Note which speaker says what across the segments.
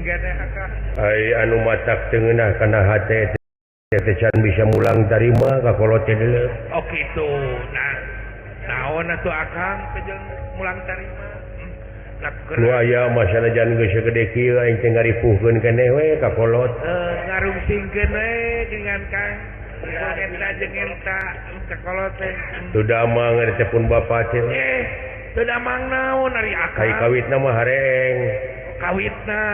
Speaker 1: keneh Akang.
Speaker 2: Ai anu matak teu ngeunah kana hate teh can bisa mulang tarima ka kolot teh deuleu.
Speaker 1: Oh kitu. Nah, naon atuh Akang teh jeung mulang tarima?
Speaker 2: Nu aya mah sanajan geus sagede kieu aing teh ngaripuhkeun keneh we ka kolot.
Speaker 1: Ngarungsingkeun we dengan Kang. Eta jeung eta ka kolot teh.
Speaker 2: Teu damang teh pun bapa teh.
Speaker 1: Teu damang naon ari Akang.
Speaker 2: Ai kawitna mah hareng.
Speaker 1: Kawitna.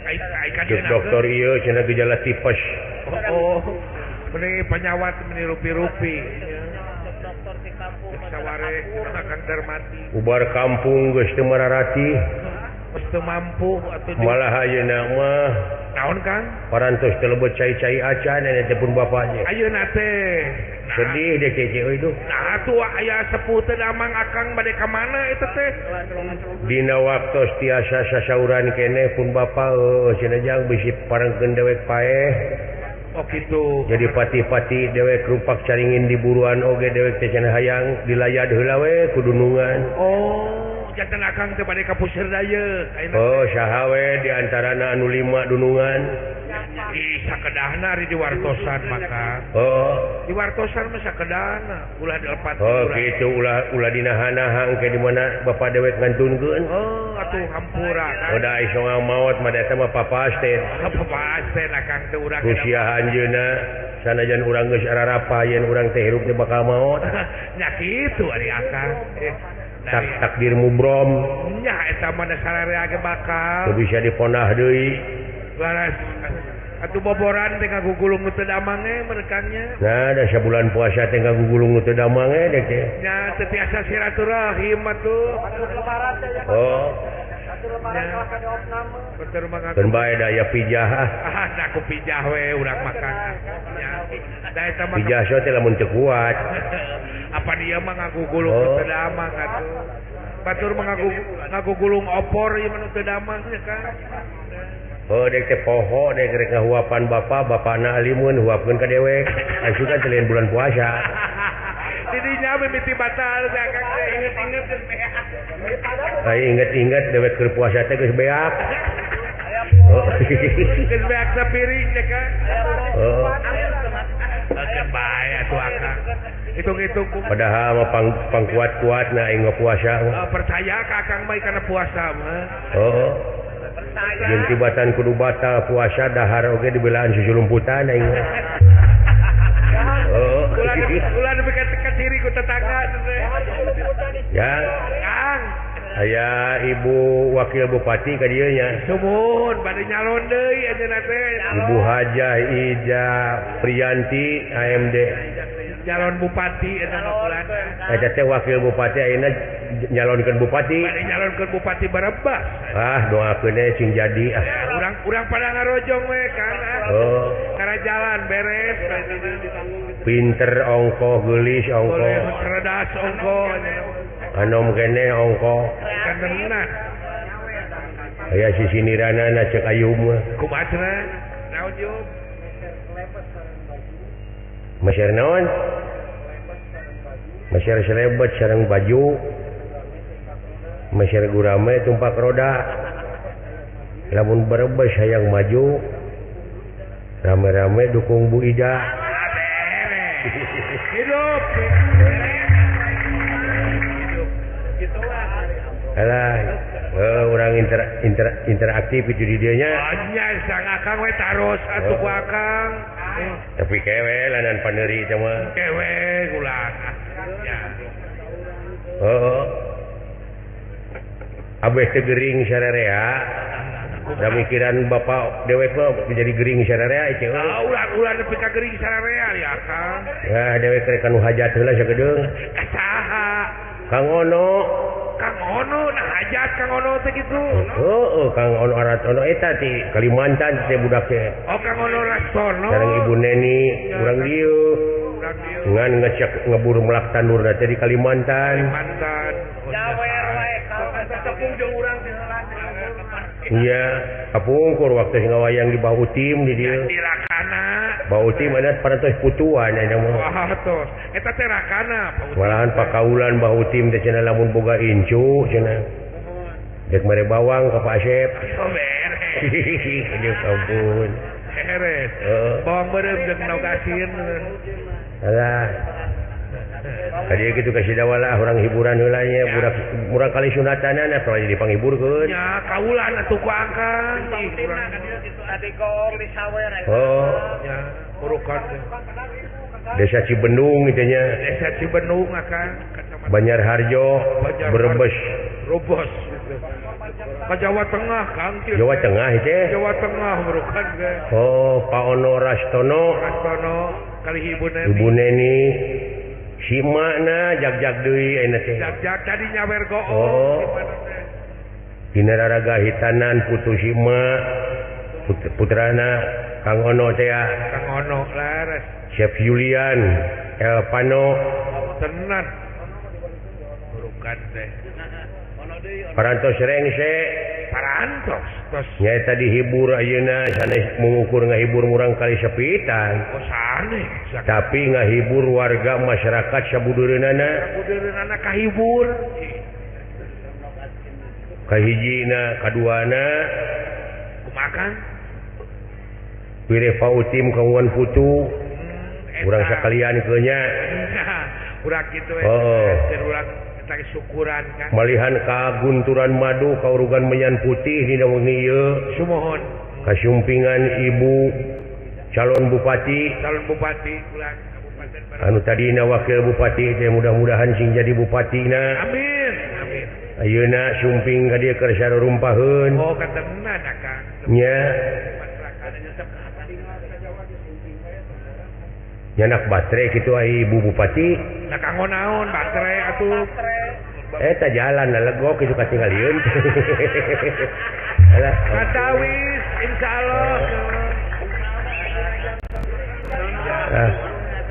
Speaker 1: Ai ka
Speaker 2: dokter ieu cenah gejala tipes.
Speaker 1: Oh, meni panyawat meni rupi-rupi.
Speaker 3: Dokter di kampung
Speaker 1: saware Kang Darmati.
Speaker 2: Ubar kampung geus teu mararati.
Speaker 1: Geus teu mampu atuh.
Speaker 2: Malah ayeuna mah
Speaker 1: naon Kang?
Speaker 2: Parantos teu lebet cai-cai acan aya teh pun bapa nya.
Speaker 1: Ayeuna teh
Speaker 2: sedih deh kece euy duh.
Speaker 1: Nah atuh aya sepuh teu damang Akang bade ka mana eta teh?
Speaker 2: Dina waktos tiasa sasauran keneh pun bapa heuh cenah jang bisi parengkeun dewek paeh.
Speaker 1: Oh kitu.
Speaker 2: Jadi pati-pati dewek rumpak caringin di buruan oge dewek teh cenah hayang dilayad heula we kudunungan.
Speaker 1: Oh, janten Akang teh bade ka puseur daya.
Speaker 2: Oh, saha we di antarana anu 5 dunungan.
Speaker 1: Ih, sakedahna ari di wartosan maka.
Speaker 2: Oh,
Speaker 1: di wartosan mah sakedahna, ulah dilepat.
Speaker 2: Oh, kitu ulah ulah dinahan-nahan ke di mana bapak dewek ngantunkeun.
Speaker 1: Oh, atuh hampura kan.
Speaker 2: Udah iso maot mah eta mah papasten.
Speaker 1: Papasten Akang teh urang.
Speaker 2: Rusia anjeunna sanajan urang geus ararapa yen urang teh hirup teh bakal maot.
Speaker 1: Nya kitu ari Akang.
Speaker 2: Takdir mubrom.
Speaker 1: Nya eta mah sararea ge bakal.
Speaker 2: Teu bisa diponah deui.
Speaker 1: Laras atuh boboran teh ngagugulung nu teu damang ge merekangnya.
Speaker 2: Nah, da sabulan puasa teh ngagugulung nu teu damang ge dek teh.
Speaker 1: Nya teu tiasa silaturahim atuh.
Speaker 3: Lebaran teh ya.
Speaker 2: Oh.
Speaker 3: Atuh lebaran kalah ka diopname.
Speaker 2: Keun bae da aya pijah.
Speaker 1: Ah, da ku pijah we urang makan. Nya. Da eta mah
Speaker 2: pijah so teh lamun teu kuat.
Speaker 1: Apa dia mah ngagugulung nu teu damang atuh. Batur mah ngagugulung opor ieu mah nu teu damang nya kan.
Speaker 2: Oh, dek teh poho dek rek ngahuapan bapa, bapana alimun huapkeun ka dewek. Asup kan teh lain bulan puasa.
Speaker 1: Didinya mimiti batal teh Akang teh inget-inget geus beak.
Speaker 2: Ai inget-inget dewek keur puasa teh geus beak. Oh.
Speaker 1: Geus beak sapiring teh Kang.
Speaker 2: Oh.
Speaker 1: Keun bae atuh Akang. Hitung-hitung
Speaker 2: padahal mah pangkuat-kuat na aing puasa.
Speaker 1: Percaya ka Akang mah kana puasa mah.
Speaker 2: Oh. Jeung tibatan kudu batal puasa dahar oge dibelaan susulumputan aing. Oh.
Speaker 1: Ulah nepi ka ciri ku tetangga teh.
Speaker 2: Ya.
Speaker 1: Kang.
Speaker 2: Aya Ibu Wakil Bupati ka dieu nya.
Speaker 1: Sumuhun bade nyalon deui anjeunna teh.
Speaker 2: Ibu Hajah Ida Priyanti AMD.
Speaker 1: Nyalon bupati eta mah bulan.
Speaker 2: Eta teh wakil bupati ayeuna nyalonkeun bupati.
Speaker 1: Bade nyalonkeun bupati Barebas.
Speaker 2: Ah, doakeun we cing jadi ah.
Speaker 1: Urang urang pada ngarojong we Kang.
Speaker 2: Oh.
Speaker 1: Kana jalan beres.
Speaker 2: Pinter ongko geulis ongko.
Speaker 1: Cerdas ongko.
Speaker 2: Anom keneh ongko.
Speaker 1: Kantenan.
Speaker 2: Aya sisiniranana cek ayum mah.
Speaker 1: Kumaha cenah? Naon yum?
Speaker 2: Meser naon? Meser selebet sareng baju. Meser gurame tumpak roda. Lamun Brebes hayang maju. Rame-rame dukung Bu Ida.
Speaker 1: Hidup.
Speaker 2: Alah, orang interaktif itu di dieu nya.
Speaker 1: Nya sang Akang we taros atuh ku Akang.
Speaker 2: Tapi kewe lanan paneri teh mah.
Speaker 1: Kewe ulah. Ya.
Speaker 2: Heeh. Abeh teh gering sararea. Da mikiran bapak dewek mah jadi gering sararea ieu.
Speaker 1: Ah, ulah nepi ka gering sararea ya Akang.
Speaker 2: Ya dewek rek kanu hajat heula sakedeung.
Speaker 1: Ka saha?
Speaker 2: Kang Ono.
Speaker 1: Kang Ono nah hajat Kang Ono teh kitu.
Speaker 2: Heeh, Kang Ono Aratono eta ti Kalimantan teh budak teh.
Speaker 1: Oh, Kang Ono Rastono.
Speaker 2: Sareng Ibu Neni urang dieu. Ngan ngecek ngebur melak tandur teh di Kalimantan.
Speaker 1: Kalimantan.
Speaker 3: Jawer wae tepung jeung urang teh heula.
Speaker 2: Iya, kapungkur waktu ngawayang di Bau Tim di dieu.
Speaker 1: Di Rakana.
Speaker 2: Bau Tim ada parantos putuan aya mah.
Speaker 1: Wah, tos. Eta teh Rakana.
Speaker 2: Malahan pakaulan Bau Tim teh cenah lamun boga incu cenah. Dek mere bawang ka Pak Asep.
Speaker 1: Oh, beres.
Speaker 2: Aduh ampun.
Speaker 1: Beres. Bawang beureum jeung endog asin.
Speaker 2: Alah. Tadi gitu kasih dawalah orang hiburan heula nya budak murang kali sunatanana soalnya dipanghiburkeun.
Speaker 1: Nya kaulan atuh ku angkang.
Speaker 3: Tadi goong di sawer.
Speaker 2: Oh.
Speaker 1: Nya urukan.
Speaker 2: Desa Cibendung itu nya.
Speaker 1: Desa Cibendung akang.
Speaker 2: Banjarharjo, Brebes.
Speaker 1: Brebes. Ka Jawa Tengah Kang.
Speaker 2: Jawa Tengah itu.
Speaker 1: Jawa Tengah merukan ge.
Speaker 2: Oh, Pak Ono Rastono.
Speaker 1: Rastono kali Ibu Neni.
Speaker 2: Ibu Neni. Si makna jag-jag deui ayeuna teh.
Speaker 1: Jag-jag tadi nyawer goong.
Speaker 2: Oh. Dina raraga hitanan putu si emak putrana Kang Ono teh ya.
Speaker 1: Kang Ono laras.
Speaker 2: Chef Julian Elpano.
Speaker 1: Tenan. Burukan teh.
Speaker 2: Parantos rengse.
Speaker 1: Parantos tos.
Speaker 2: Nyaeta dihibur ayeuna sanes mengukur ngahibur murang kali sepitan.
Speaker 1: Oh sanes.
Speaker 2: Tapi ngahibur warga masyarakat sabudureunana.
Speaker 1: Sabudureunana kahibur.
Speaker 2: Kahijina kaduana
Speaker 1: kumakan
Speaker 2: Wire Pautim kawan putu. Urang sakalian keun nya.
Speaker 1: Urang kitu we.
Speaker 2: Oh.
Speaker 1: Urang syukuran kan.
Speaker 2: Malihan kagunturan madu kaurugan menyan putih dina wengi ieu.
Speaker 1: Sumohon.
Speaker 2: Kasumpingan ibu calon bupati.
Speaker 1: Calon bupati ulang kabupaten Barat.
Speaker 2: Anu tadina wakil bupati teh mudah-mudahan sing jadi bupatina.
Speaker 1: Amin. Amin.
Speaker 2: Ayeuna sumping ka dieu keur sarurumpaheun.
Speaker 1: Oh katenan akang.
Speaker 2: Nya. Nyanak baterai kitu ai ibu bupati.
Speaker 1: Nah kanggo naon baterai atuh.
Speaker 2: Eta jalan legok kitu katingalieun. Alah.
Speaker 1: Katawis insyaallah.
Speaker 2: Ah.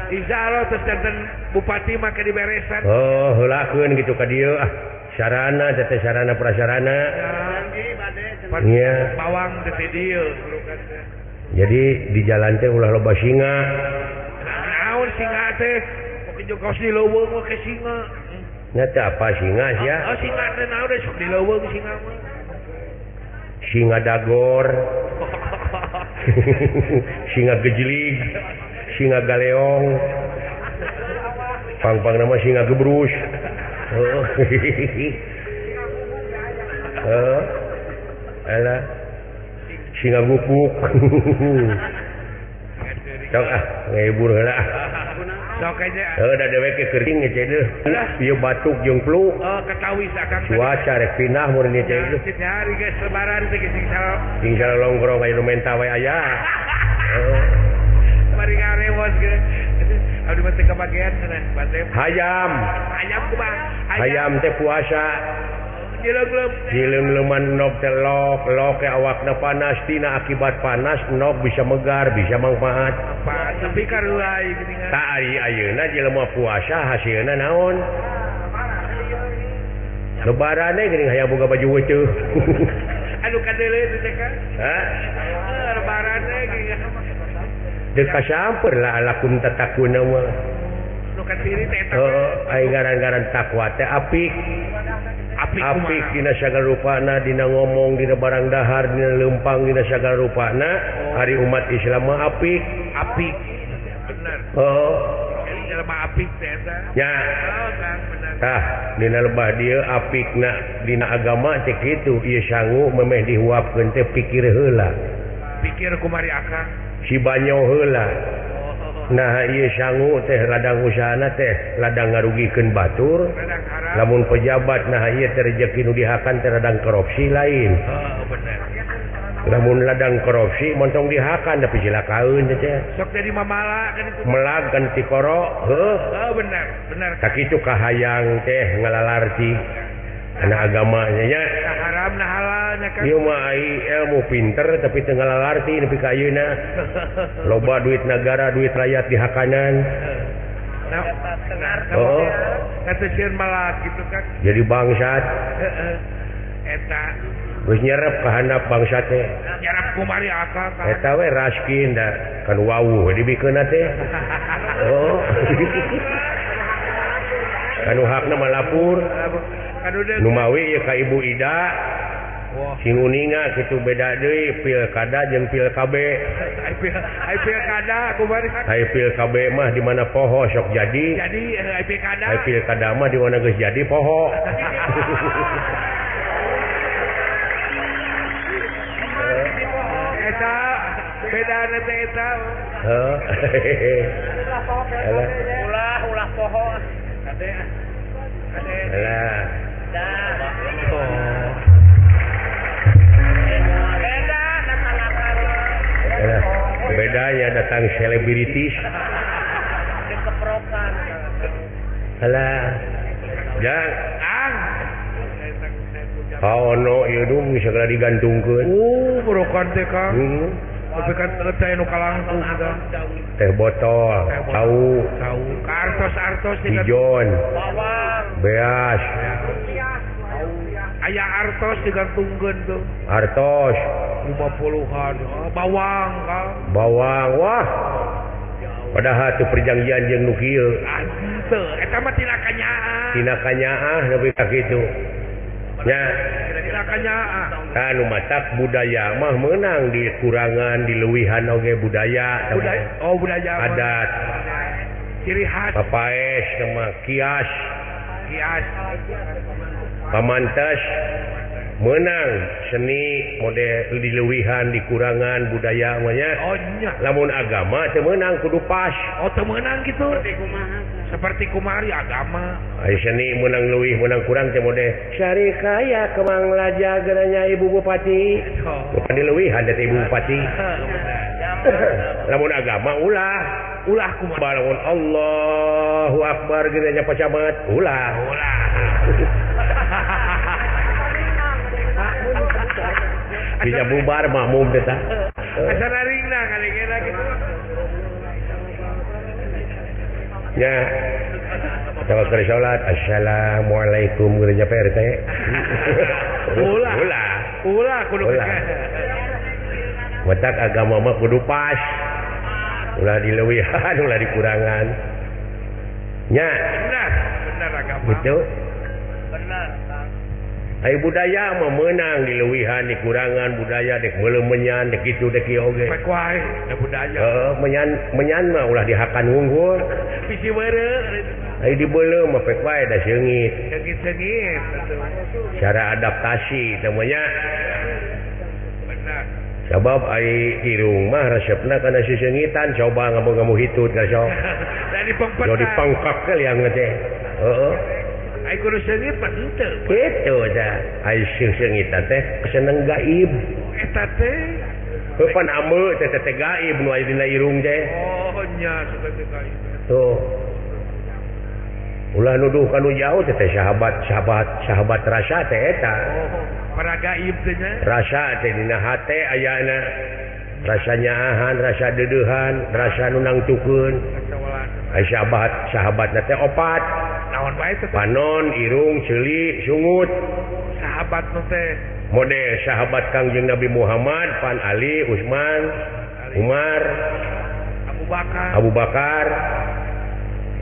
Speaker 1: Insyaallah terus janten bupati mah ke diberesan.
Speaker 2: Oh, heulakeun kitu ka dieu ah. Sarana teh sarana prasarana. Nya.
Speaker 1: Bawang teh dieu.
Speaker 2: Jadi di jalan teh ulah loba singa.
Speaker 1: Naon singa teh? Pokoke kos di leuweung mah ke singa.
Speaker 2: Nya teh apa singa sia?
Speaker 1: Oh, singa teh naon deh sok di leuweung singa mah.
Speaker 2: Singa dagor. Singa gejlig, singa galeong. Pang-pang nama singa gebrus. Oh. Oh. Alah. Singa gupuk. Sok ah, ngehibur heula ah.
Speaker 1: Sok aja.
Speaker 2: Heuh da dewek ge kering ge deuh. Ieu batuk jeung flu.
Speaker 1: Oh, katawis akang.
Speaker 2: Cuaca rek pindah mun ieu teh.
Speaker 1: Hari geus lebaran teh geus
Speaker 2: sing salongkrong aya nu menta we aya. Heuh.
Speaker 1: Mari ngarewos ge. Abdi mah teu kabagian cenah bate.
Speaker 2: Hayam.
Speaker 1: Hayam kumaha?
Speaker 2: Hayam teh puasa. Jileung-leuman nog teh lok, lok ke awakna panas tina akibat panas nog bisa megar, bisa manfaat.
Speaker 1: Tapi karuai geuningan.
Speaker 2: Tah ari ayeuna jelema puasa hasilna naon? Lebaran we geuning hayang boga baju weuceuh.
Speaker 1: Aduh kadeuleu teh kan.
Speaker 2: Hah?
Speaker 1: Lebaran we geuning.
Speaker 2: Deuk kasamper lah alakum tatakuna mah.
Speaker 1: Nu katiri teh eta.
Speaker 2: Heeh, ai ngaran-ngaran takwa teh apik. Apik dina sagala rupana, dina ngomong, dina barang dahar, dina leumpang, dina sagala rupana. Ari umat Islam mah apik.
Speaker 1: Apik. Bener.
Speaker 2: Oh.
Speaker 1: Jelema apik teh eta.
Speaker 2: Nya.
Speaker 1: Oh, Kang, bener.
Speaker 2: Tah, dina lebah dieu apikna dina agama teh kitu, ieu sangu memeh dihuapkeun teh pikir heula.
Speaker 1: Pikir kumari akang.
Speaker 2: Si banyo heula. Nah ieu sangu teh ladang usahana teh ladang ngarugikeun batur. Lamun pejabat nah ieu teh rejeki nu dihakan teh ladang korupsi lain.
Speaker 1: Oh, bener.
Speaker 2: Lamun ladang korupsi montong dihakan tapi cilakaeun teh.
Speaker 1: Sok jadi mamala kan itu.
Speaker 2: Melag kan tikoro, heuh.
Speaker 1: Oh, bener, bener.
Speaker 2: Sakitu kahayang teh ngalalarti kana agamanya nya.
Speaker 1: Haram nah halalnya kan.
Speaker 2: Ieu mah ai ilmu pinter tapi teu ngalalarti nepi ka ayeuna. Loba duit negara, duit rakyat dihakanan.
Speaker 1: Nah,
Speaker 2: oh.
Speaker 1: Kata sieun malah gitu kan.
Speaker 2: Jadi bangsat.
Speaker 1: Heeh. Eta
Speaker 2: geus nyerep ka handap bangsat teh.
Speaker 1: Nyerep kumari akang.
Speaker 2: Eta we raskin da kan wawuh dibikeunna teh. Oh. Kanu hakna mah lapur. Numawi ieu ka Ibu Ida. Sing uninga kitu beda deui pilkada jeung pil KB.
Speaker 1: Ai pilkada kumaha?
Speaker 2: Ai pil KB mah di mana poho sok jadi.
Speaker 1: Jadi ai pilkada.
Speaker 2: Ai pilkada mah di mana geus jadi poho.
Speaker 1: Eta bedana teh eta.
Speaker 2: Heuh.
Speaker 3: Ulah ulah poho.
Speaker 1: Kade. Kade.
Speaker 2: Alah.
Speaker 3: Dah.
Speaker 1: Oh.
Speaker 3: Beda datang apa?
Speaker 2: Bedanya datang selebritis.
Speaker 3: Keprokan.
Speaker 2: Alah. Jang.
Speaker 1: Ang.
Speaker 2: Oh no, ieu dum segera digantungkeun.
Speaker 1: Brokan teh Kang. Tapi kan teh nu kalangkung tah.
Speaker 2: Teh botol, cau,
Speaker 1: cau, artos-artos
Speaker 2: ijon,
Speaker 3: bawang,
Speaker 2: beas.
Speaker 1: Aya artos digantungkeun tuh.
Speaker 2: Artos
Speaker 1: 50-an, bawang Kang.
Speaker 2: Bawang, wah. Padahal tuh perjanjian jeung nu kieu.
Speaker 1: Henteu, eta mah tina kanyaah.
Speaker 2: Tina kanyaah nepi ka kitu. Nya anu matak budaya mah meunang dikurangan dileuwihan oge budaya.
Speaker 1: Budaya oh budaya
Speaker 2: adat
Speaker 1: ciri khas
Speaker 2: papaes sama kias
Speaker 1: kias
Speaker 2: pamantes meunang seni mode dileuwihan dikurangan budaya mah nya.
Speaker 1: Oh nya
Speaker 2: lamun agama teu meunang kudu pas.
Speaker 1: Oh teu meunang kitu. Seperti kumari agama.
Speaker 2: Ai seni meunang leuwih meunang kurang teh mode syarikaya kemang laja geranya ibu bupati. Bukan dileuwihan teh ibu bupati. Lamun agama ulah
Speaker 1: ulah kumaha
Speaker 2: lamun Allahu akbar geranya Pak Camat ulah.
Speaker 1: Ulah.
Speaker 2: Bisa bubar makmum teh tah.
Speaker 1: Asa naringna kali kitu.
Speaker 2: Ya, kalau keur salat assalamualaikum geurnya Pak RT.
Speaker 1: Ulah.
Speaker 2: Ulah.
Speaker 1: Ulah kudu.
Speaker 2: Matak agama mah kudu pas. Ulah dileuwihan, ulah dikurangan. Nya.
Speaker 1: Benar, benar agama.
Speaker 2: Betul.
Speaker 3: Benar.
Speaker 2: Ai budaya mah meunang dileuwihan dikurangan budaya dek meuleuh menyan dek kitu dek ieu oge.
Speaker 1: Pek wae da budaya.
Speaker 2: Heeh, menyan menyan mah ulah dihakan wungkul.
Speaker 1: Bisi weureu.
Speaker 2: Ai dibeuleuh mah pek wae da seungit.
Speaker 1: Seungit-seungit.
Speaker 2: Cara adaptasi teh mah nya.
Speaker 1: Benar.
Speaker 2: Sabab ai irung mah resepna kana siseungitan coba ngamu-ngamu hitut ka sok.
Speaker 1: Da dipengpek.
Speaker 2: Do dipengkek ke liang teh. Heeh.
Speaker 1: Ai kudu seungit mah henteu.
Speaker 2: Kitu tah. Ai seungit teh seneng gaib.
Speaker 1: Eta teh.
Speaker 2: Heuh pan ameu teh teh gaib nu aya dina irung teh.
Speaker 1: Oh nya teh gaib.
Speaker 2: Tuh. Ulah nuduh ka nu jauh teh teh sahabat sahabat sahabat rasa teh eta.
Speaker 1: Oh, para gaib teh nya.
Speaker 2: Rasa teh dina hate ayana. Rasa nyaahan, rasa deudeuhan, rasa nu nangtukeun. Ai sahabat sahabatna teh opat.
Speaker 1: Naon wae teh?
Speaker 2: Panon, irung, ceuli, sungut.
Speaker 1: Sahabat nu teh
Speaker 2: model sahabat Kangjeng Nabi Muhammad, Pan Ali, Utsman, Umar,
Speaker 1: Abu Bakar.
Speaker 2: Abu Bakar.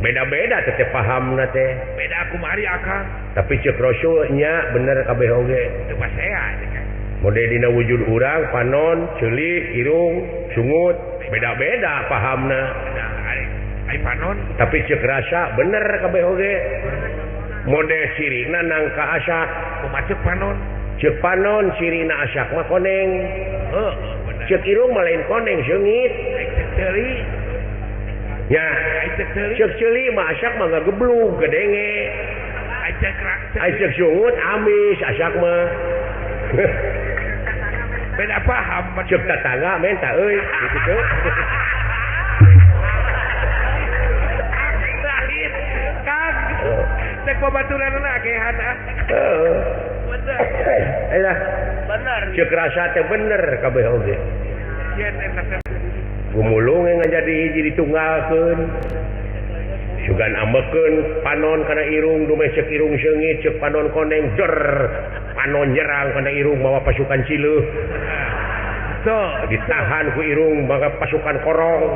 Speaker 2: Beda-beda teh pahamna teh.
Speaker 1: Beda kumari akang.
Speaker 2: Tapi ceuk Rasul nya bener kabeh oge.
Speaker 1: Teu pasea teh.
Speaker 2: Model dina wujud urang, panon, ceuli, irung, sungut, beda-beda pahamna.
Speaker 1: Ai panon
Speaker 2: tapi ceuk rasa bener kabeh oge. Model sirina nangka asak.
Speaker 1: Kumaha ceuk panon?
Speaker 2: Ceuk panon sirina asak mah koneng.
Speaker 1: Heuh, bener.
Speaker 2: Ceuk irung mah lain koneng seungit.
Speaker 1: Ai ceuk ceuli.
Speaker 2: Nya,
Speaker 1: ai ceuk ceuli.
Speaker 2: Ceuk ceuli mah asak mah ngageblug gedenge.
Speaker 1: Ai ceuk
Speaker 2: ai ceuk sungut amis asak mah.
Speaker 1: Beda paham.
Speaker 2: Ceuk tetangga menta euy kitu.
Speaker 1: Cek babaturanna akehan ah.
Speaker 2: Heeh.
Speaker 1: Bener.
Speaker 2: Alah.
Speaker 3: Bener.
Speaker 2: Ceuk rasa teh bener kabeh oge.
Speaker 1: Yen eta teh
Speaker 2: gumulung ngajadi hiji ditunggalkeun. Sugan ambekeun panon kana irung dumeh ceuk irung seungit ceuk panon koneng jer. Panon nyerang kana irung mawa pasukan cileuh. Ditahan ku irung maka pasukan korong.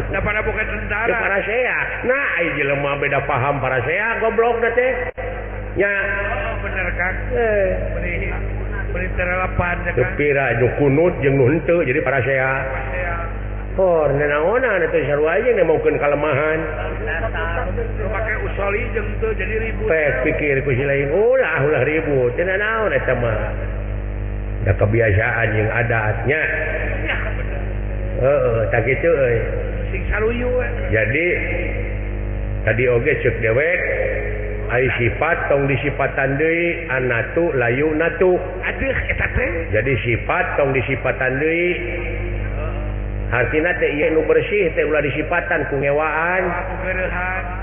Speaker 1: Da para bukan tentara.
Speaker 2: Da para sea. Nah ai jelema beda paham para sea goblok da teh. Nya.
Speaker 1: Oh, bener Kang. Beri terelapan ya Kang.
Speaker 2: Pira nu kunut jeung nu henteu jadi parasea. Hor nanaonan atuh sarua aja nemongkeun kalemahan.
Speaker 1: Nu make usoli jeung teu jadi ribut.
Speaker 2: Pek pikir ku si lain ulah ulah ribut. Teu nanaon eta mah. Da kebiasaan jeung adatnya.
Speaker 1: Ya bener.
Speaker 2: Heeh, tah kitu euy.
Speaker 1: Sing saruyu we.
Speaker 2: Jadi tadi oge ceuk dewek ai sifat tong disipatan deui anatu layu natu.
Speaker 1: Aduh eta teh.
Speaker 2: Jadi sifat tong disipatan deui. Hartina teh ieu nu bersih teh ulah disipatan ku ngewaan.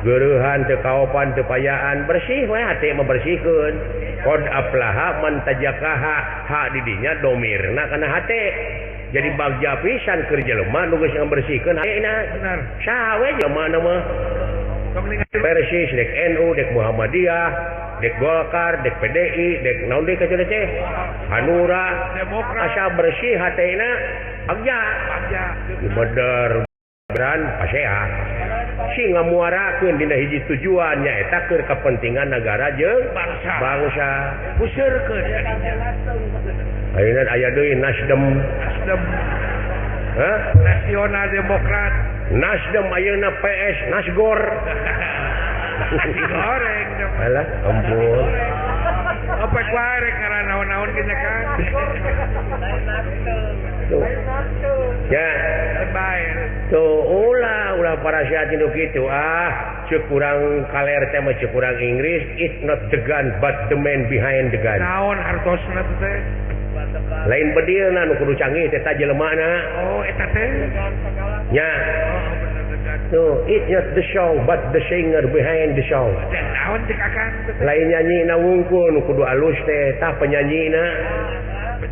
Speaker 2: Geureuhan teu kaopan teu payaan bersih we hate mah bersihkeun. Qad aflaha man tajakaha ha di dinya domirna kana hate. Jadi bagja pisan keur jelema nu geus ngabersihkeun hatena.
Speaker 1: Bener.
Speaker 2: Saha we jelema na mah. Persis dek NU, dek Muhammadiyah, dek Golkar, dek PDI, dek naon deui ka teh? Hanura, asa bersih hatena bagja. Bener beran pasea. Sing ngamuarakeun dina hiji tujuan nyaeta keur kepentingan nagara jeung
Speaker 1: bangsa.
Speaker 2: Bangsa.
Speaker 1: Puseurkeun jadinya.
Speaker 2: Ayeuna aya deui Nasdem.
Speaker 1: Nasdem.
Speaker 2: Hah?
Speaker 1: Nasional Demokrat.
Speaker 2: Nasdem ayeuna PS Nasgor.
Speaker 1: Nasi goreng.
Speaker 2: Alah, ampun.
Speaker 1: Apa kuare karena naon-naon ge nya kan.
Speaker 2: Tuh. Ya. Tuh ulah ulah parasiat nu kitu ah. Ceuk urang kaler teh mah ceuk urang Inggris, it's not the gun but the man behind the gun.
Speaker 1: Naon hartosna teh?
Speaker 2: Lain bedilna nu kudu canggih teh ta jelemana.
Speaker 1: Oh, eta teh.
Speaker 2: Nya. Tuh, it's not the song but the singer behind the song.
Speaker 1: Naon cek akang?
Speaker 2: Lain nyanyina wungkul nu kudu alus teh tah penyanyina.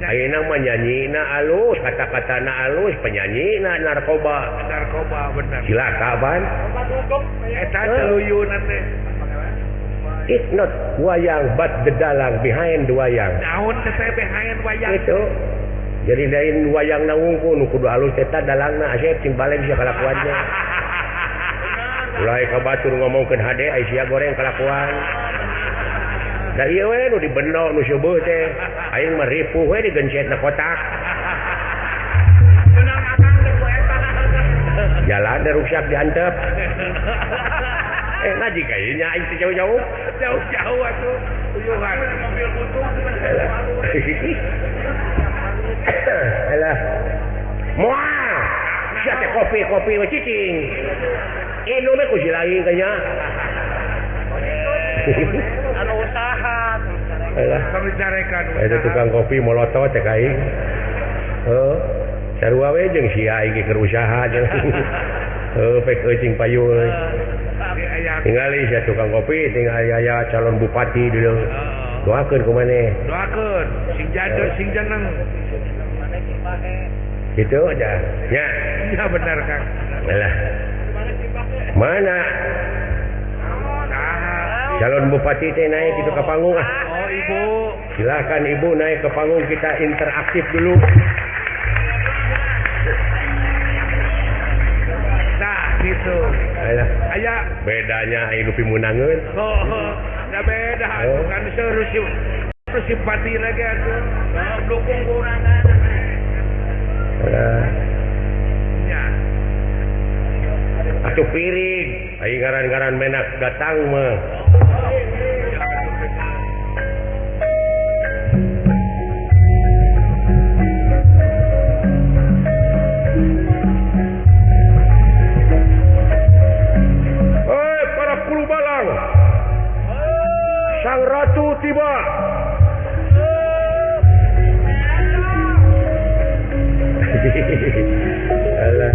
Speaker 2: Ayeuna mah nyanyina alus, kata-katana alus, penyanyina narkoba.
Speaker 1: Narkoba bener.
Speaker 2: Cilaka ban.
Speaker 1: Eta teluyuna teh.
Speaker 2: It's not wayang but the dalang behind the wayang.
Speaker 1: Naon teh behind wayang?
Speaker 2: Itu. Jadi lain wayang na wungkul nu kudu alus teh tah dalangna asep cing balen sia kalakuannya. Ulah ka batur ngomongkeun hade ai sia goreng kalakuan. Da ieu we nu dibeno nu seubeut teh. Aing mah ripuh we digencetna kotak. Jalan da rusak diantep. Ngaji kayaknya aing teh jauh-jauh.
Speaker 1: Jauh-jauh atuh. Uyuhan mobil butuh.
Speaker 2: Alah. Moal. Sia teh kopi-kopi we cicing. Inum ku si lain kayaknya.
Speaker 3: Anu usaha.
Speaker 2: Alah.
Speaker 1: Pamicarekan.
Speaker 2: Eta tukang kopi molotot teh ka aing. Heuh. Sarua we jeung sia aing ge keur usaha jeung. Heuh, pek eucing payu euy. Tingali sia tukang kopi, tinggal aya calon bupati dulu. Doakeun ku maneh.
Speaker 1: Doakeun, sing jader sing jeneng.
Speaker 2: Gitu aja. Ya.
Speaker 1: Ya benar Kang.
Speaker 2: Alah. Mana? Calon bupati teh naik itu ke panggung ah.
Speaker 1: Oh, Ibu.
Speaker 2: Silakan Ibu naik ke panggung, kita interaktif dulu.
Speaker 1: Nah, gitu.
Speaker 2: Alah.
Speaker 1: Aya
Speaker 2: bedanya aya nu pimunangeun.
Speaker 1: Oh, da beda atuh kan seueur simpati lagi atuh. Dukung kurangan.
Speaker 2: Alah.
Speaker 1: Ya.
Speaker 2: Atuh piring, ai ngaran-ngaran menak datang mah. Hei para kulu balang. Sang ratu tiba. Alah.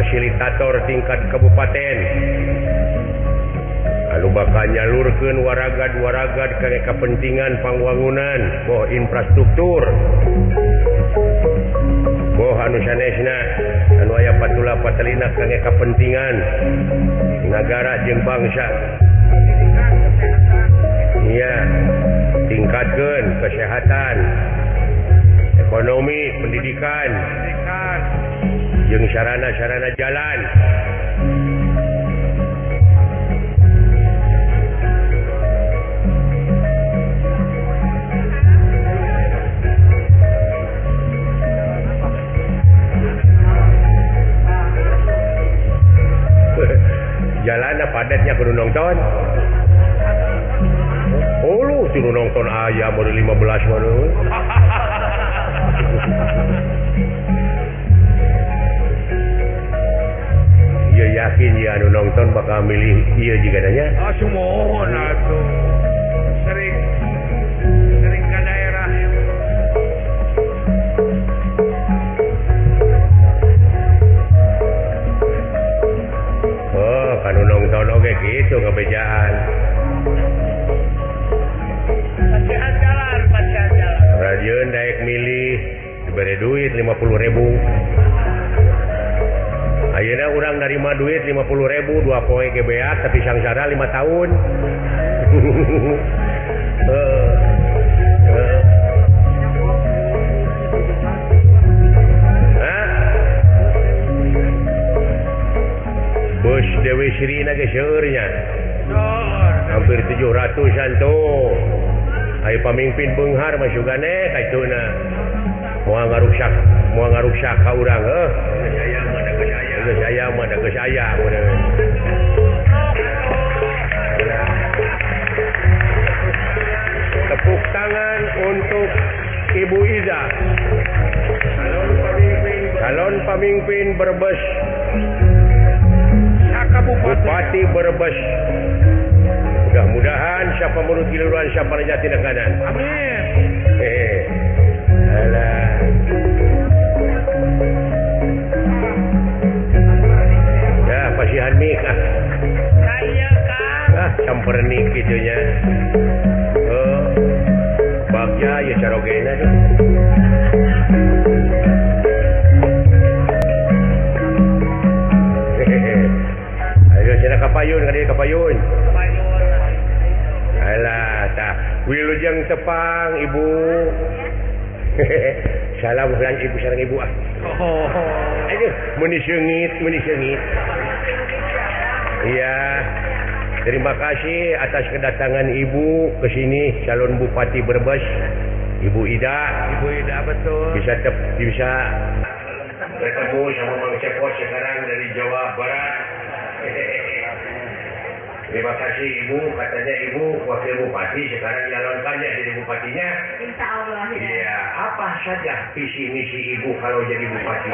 Speaker 2: Fasilitator tingkat kabupaten anu bakal nyalurkeun waragad-waragad kana kepentingan pangwangunan boh infrastruktur boh anu sanesna anu aya patula patelina kana kepentingan nagara jeung bangsa. Iya, tingkatkeun kesehatan, ekonomi, pendidikan, jeung sarana-sarana jalan. Jalan padatnya kudu nonton. Oh lu kudu nonton ayam baru 15 baru. Iya yakin ya anu nonton bakal milih iya juga nanya.
Speaker 1: Ah sumohon atuh. Sering sering ke daerah. Oh, kanu nonton oge kitu ngebejaan.
Speaker 3: Pasihan jalan, pasihan jalan.
Speaker 2: Rajin daek milih diberi duit 50.000. Ayeuna urang narima duit 50.000 dua poe GBA tapi sangsara 5 tahun. Bus Dewi Sri na ge seueur nya. Hampir 700-an tuh. Ayo pamimpin beunghar mah sugane kaituna. Moal ngaruksak ka urang heuh. Geus aya mah da geus aya. Tepuk tangan untuk Ibu Ida. Calon pemimpin Brebes. Bupati Brebes. Mudah-mudahan siapa mulut kiluran siapa raja tidak kanan.
Speaker 1: Amin.
Speaker 2: Alah. Ya, pasihan mik ah.
Speaker 3: Kaya kang.
Speaker 2: Ah, campernik kitu nya. Oh. Bagja ya carogena tuh. Ayo cenah kapayun ka dieu kapayun. Alah tah wilujeng tepang ibu. Salam heula ibu sareng ibu ah.
Speaker 1: Oh.
Speaker 2: Aduh, meuni seungit, meuni seungit. Iya. Terima kasih atas kedatangan ibu ke sini calon Bupati Brebes, Ibu Ida.
Speaker 1: Ibu Ida betul.
Speaker 2: Bisa bisa bertemu sama Mang Cepot sekarang dari Jawa Barat. Terima kasih Ibu, katanya Ibu wakil bupati sekarang calonkannya jadi bupatinya.
Speaker 4: Insya Allah.
Speaker 2: Iya, apa saja visi misi Ibu kalau jadi bupati?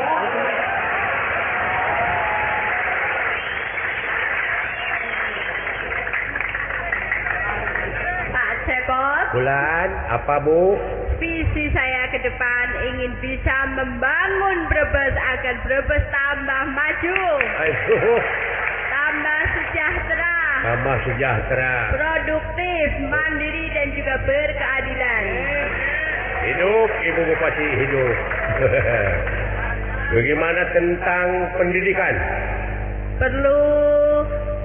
Speaker 4: Pak Cepot.
Speaker 2: Bulan, apa Bu?
Speaker 4: Visi saya ke depan ingin bisa membangun Brebes agar Brebes tambah maju.
Speaker 2: Aduh.
Speaker 4: Tambah sejahtera.
Speaker 2: Tambah sejahtera,
Speaker 4: produktif, mandiri dan juga berkeadilan.
Speaker 2: Hidup Ibu Bupati, hidup. Bagaimana tentang pendidikan?
Speaker 4: Perlu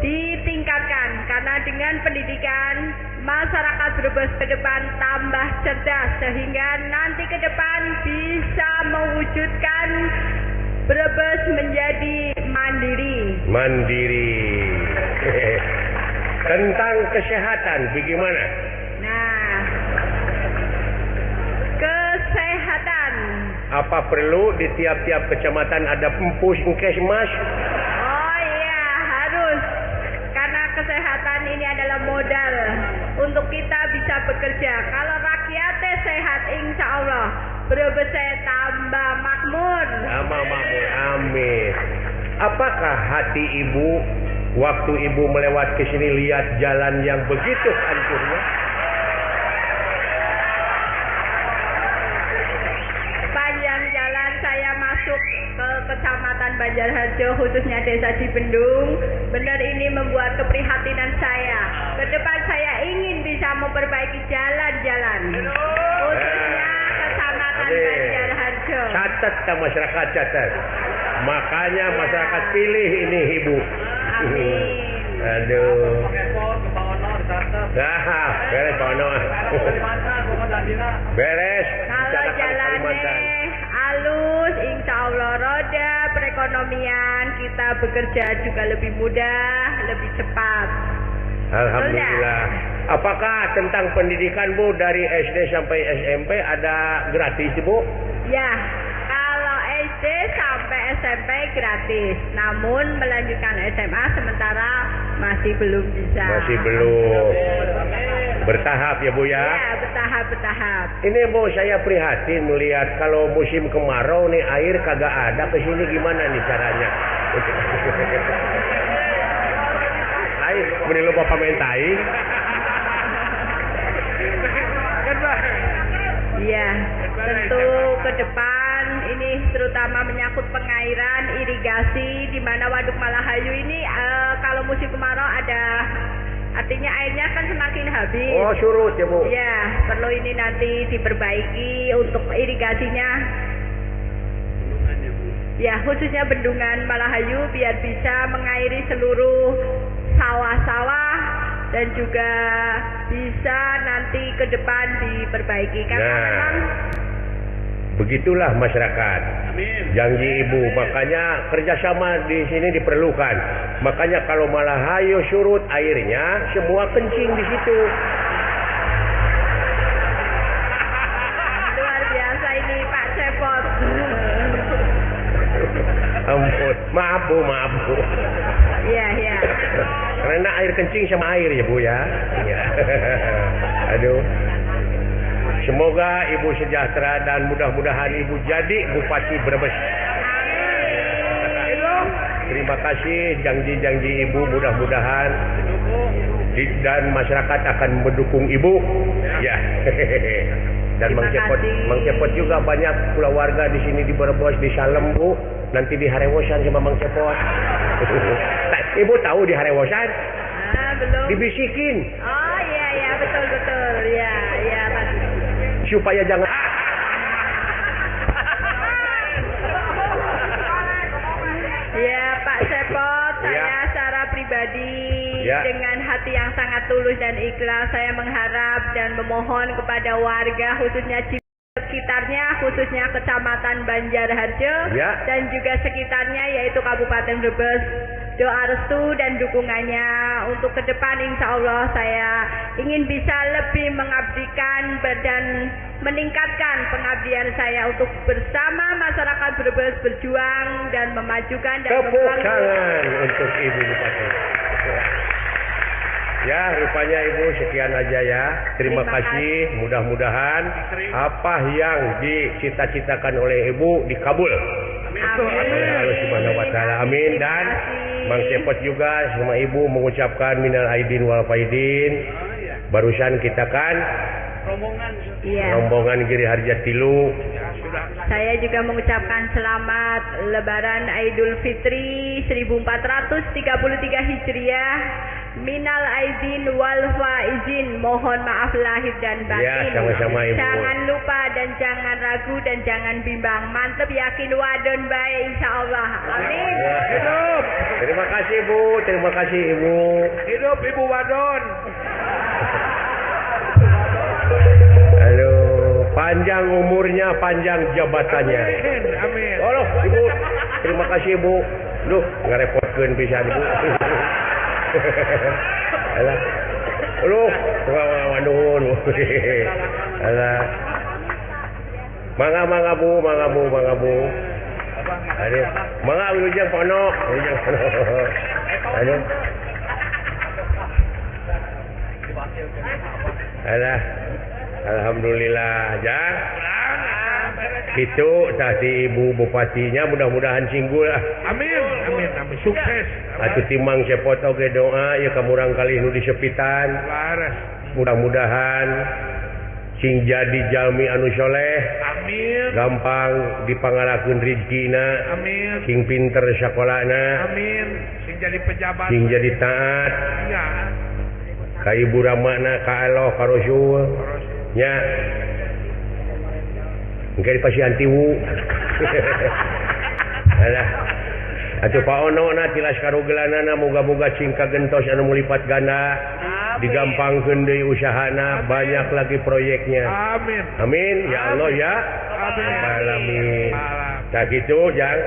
Speaker 4: ditingkatkan karena dengan pendidikan masyarakat Brebes ke depan tambah cerdas sehingga nanti ke depan bisa mewujudkan Brebes menjadi mandiri.
Speaker 2: Mandiri. Tentang kesehatan bagaimana?
Speaker 4: Nah, kesehatan.
Speaker 2: Apa perlu di tiap-tiap kecamatan ada puskesmas?
Speaker 4: Oh iya, harus. Karena kesehatan ini adalah modal untuk kita bisa bekerja. Kalau rakyatnya sehat, insya Allah Brebes tambah makmur.
Speaker 2: Tambah makmur, amin. Apakah hati ibu waktu ibu melewat ke sini lihat jalan yang begitu hancurnya?
Speaker 4: Panjang jalan saya masuk ke Kecamatan Banjarharjo Banjarharjo, khususnya Desa Cibendung. Benar ini membuat keprihatinan saya. Ke depan saya ingin bisa memperbaiki jalan-jalan, khususnya Kecamatan Banjarharjo.
Speaker 2: Catat ke masyarakat, catat. Makanya masyarakat pilih ini Ibu.
Speaker 4: Amin.
Speaker 2: Aduh. Nah, beres Pak Ono. Beres.
Speaker 4: Kalau jalannya halus, insya Allah roda perekonomian kita bekerja juga lebih mudah, lebih cepat.
Speaker 2: Alhamdulillah. Apakah tentang pendidikan Bu dari SD sampai SMP ada gratis Bu?
Speaker 4: Ya, kalau SD sampai SMP gratis. Namun melanjutkan SMA sementara masih belum bisa.
Speaker 2: Masih belum. Bertahap ya Bu ya?
Speaker 4: Ya, bertahap-bertahap.
Speaker 2: Ini Bu, saya prihatin melihat kalau musim kemarau nih air kagak ada ke sini, gimana nih caranya? Air mending lu bapak mentai.
Speaker 4: Iya, tentu ke depan ini terutama menyangkut pengairan, irigasi, di mana Waduk Malahayu ini kalau musim kemarau ada, artinya airnya kan semakin habis.
Speaker 2: Oh, surut ya Bu?
Speaker 4: Iya, perlu ini nanti diperbaiki untuk irigasinya. Ya, khususnya bendungan Malahayu biar bisa mengairi seluruh sawah-sawah dan juga bisa nanti ke depan diperbaiki. Karena memang
Speaker 2: begitulah masyarakat.
Speaker 3: Amin.
Speaker 2: Janji Ibu, makanya kerjasama di sini diperlukan. Makanya kalau Malahayu surut airnya, semua kencing di situ.
Speaker 4: Luar biasa ini Pak Cepot.
Speaker 2: Ampun, maaf Bu, maaf Bu.
Speaker 4: Iya, iya.
Speaker 2: Karena air kencing sama air ya Bu ya. Ya. Aduh. Semoga Ibu sejahtera dan mudah-mudahan Ibu jadi Bupati Brebes.
Speaker 4: Amin.
Speaker 2: Terima kasih janji-janji Ibu, mudah-mudahan dan masyarakat akan mendukung Ibu. Ya. Dan Mang Cepot juga banyak keluarga di sini di Brebes, di Salem Bu. Nanti di Harewosan sama Mang Cepot. Ibu tahu di Harewosan?
Speaker 4: Belum.
Speaker 2: Dibisikin.
Speaker 4: Oh iya iya, betul betul. Iya iya Pak.
Speaker 2: Supaya jangan.
Speaker 4: Ya Pak Cepot, saya secara pribadi dengan hati yang sangat tulus dan ikhlas saya mengharap dan memohon kepada warga khususnya sekitarnya, khususnya Kecamatan Banjarharjo dan juga sekitarnya yaitu Kabupaten Brebes, doa restu dan dukungannya untuk ke depan. Insya Allah saya ingin bisa lebih mengabdikan dan meningkatkan pengabdian saya untuk bersama masyarakat Brebes berjuang dan memajukan dan
Speaker 2: tepuk tangan untuk Ibu Bupati. Ya, rupanya Ibu sekian aja ya. Terima kasih. Mudah-mudahan apa yang dicita-citakan oleh Ibu dikabul.
Speaker 4: Amin.
Speaker 2: Allah Subhanahu wa taala. Amin. Dan Mang Cepot juga sama Ibu mengucapkan minal aidin wal faidin. Barusan kita kan rombongan Giri Harja Tilu.
Speaker 4: Saya juga mengucapkan selamat Lebaran Idul Fitri 1433 Hijriah. Minal aidin wal faizin, mohon maaf lahir dan batin.
Speaker 2: Ya, sama-sama Ibu.
Speaker 4: Jangan lupa dan jangan ragu dan jangan bimbang. Mantep, yakin, wadon baik insyaallah. Amin.
Speaker 2: Ya.
Speaker 1: Hidup.
Speaker 2: Terima kasih Bu, terima kasih Ibu.
Speaker 1: Hidup Ibu Wadon.
Speaker 2: Aduh, panjang umurnya, panjang jabatannya.
Speaker 1: Amin, amin.
Speaker 2: Oh, Ibu, terima kasih Ibu. Duh, ngerepotkeun pisan Ibu. Alah. Aduh, waduh. Alah. Mangga mangga Bu, mangga Bu, mangga Bu. Aduh, mangga wilujeng pono, wilujeng pono. Aduh. Alah. Alhamdulillah, ya. Itu tadi Ibu Bupatinya, mudah-mudahan singgul lah.
Speaker 1: Amin, amin, amin. Sukses.
Speaker 2: Atuh timang Cepot oge doa ya ka murang kali nu disepitan. Mudah-mudahan Cing jadi jalmi anu soleh.
Speaker 1: Amin.
Speaker 2: Gampang dipangalakeun rizkina.
Speaker 1: Amin.
Speaker 2: Cing pinter sakolana.
Speaker 1: Amin. Cing jadi pejabat.
Speaker 2: Cing jadi taat.
Speaker 1: Ya.
Speaker 2: Ka ibu ramana ka Allah ka Rasul. Nya. Engke dipasihan tiwu. Alah. Atuh Pak Ono na tilas karugelanana moga-moga cing kagentos anu mulipat ganda. Digampangkeun deui usahana, banyak lagi proyeknya.
Speaker 1: Amin.
Speaker 2: Amin ya Allah ya. Amin. Tah kitu Jang.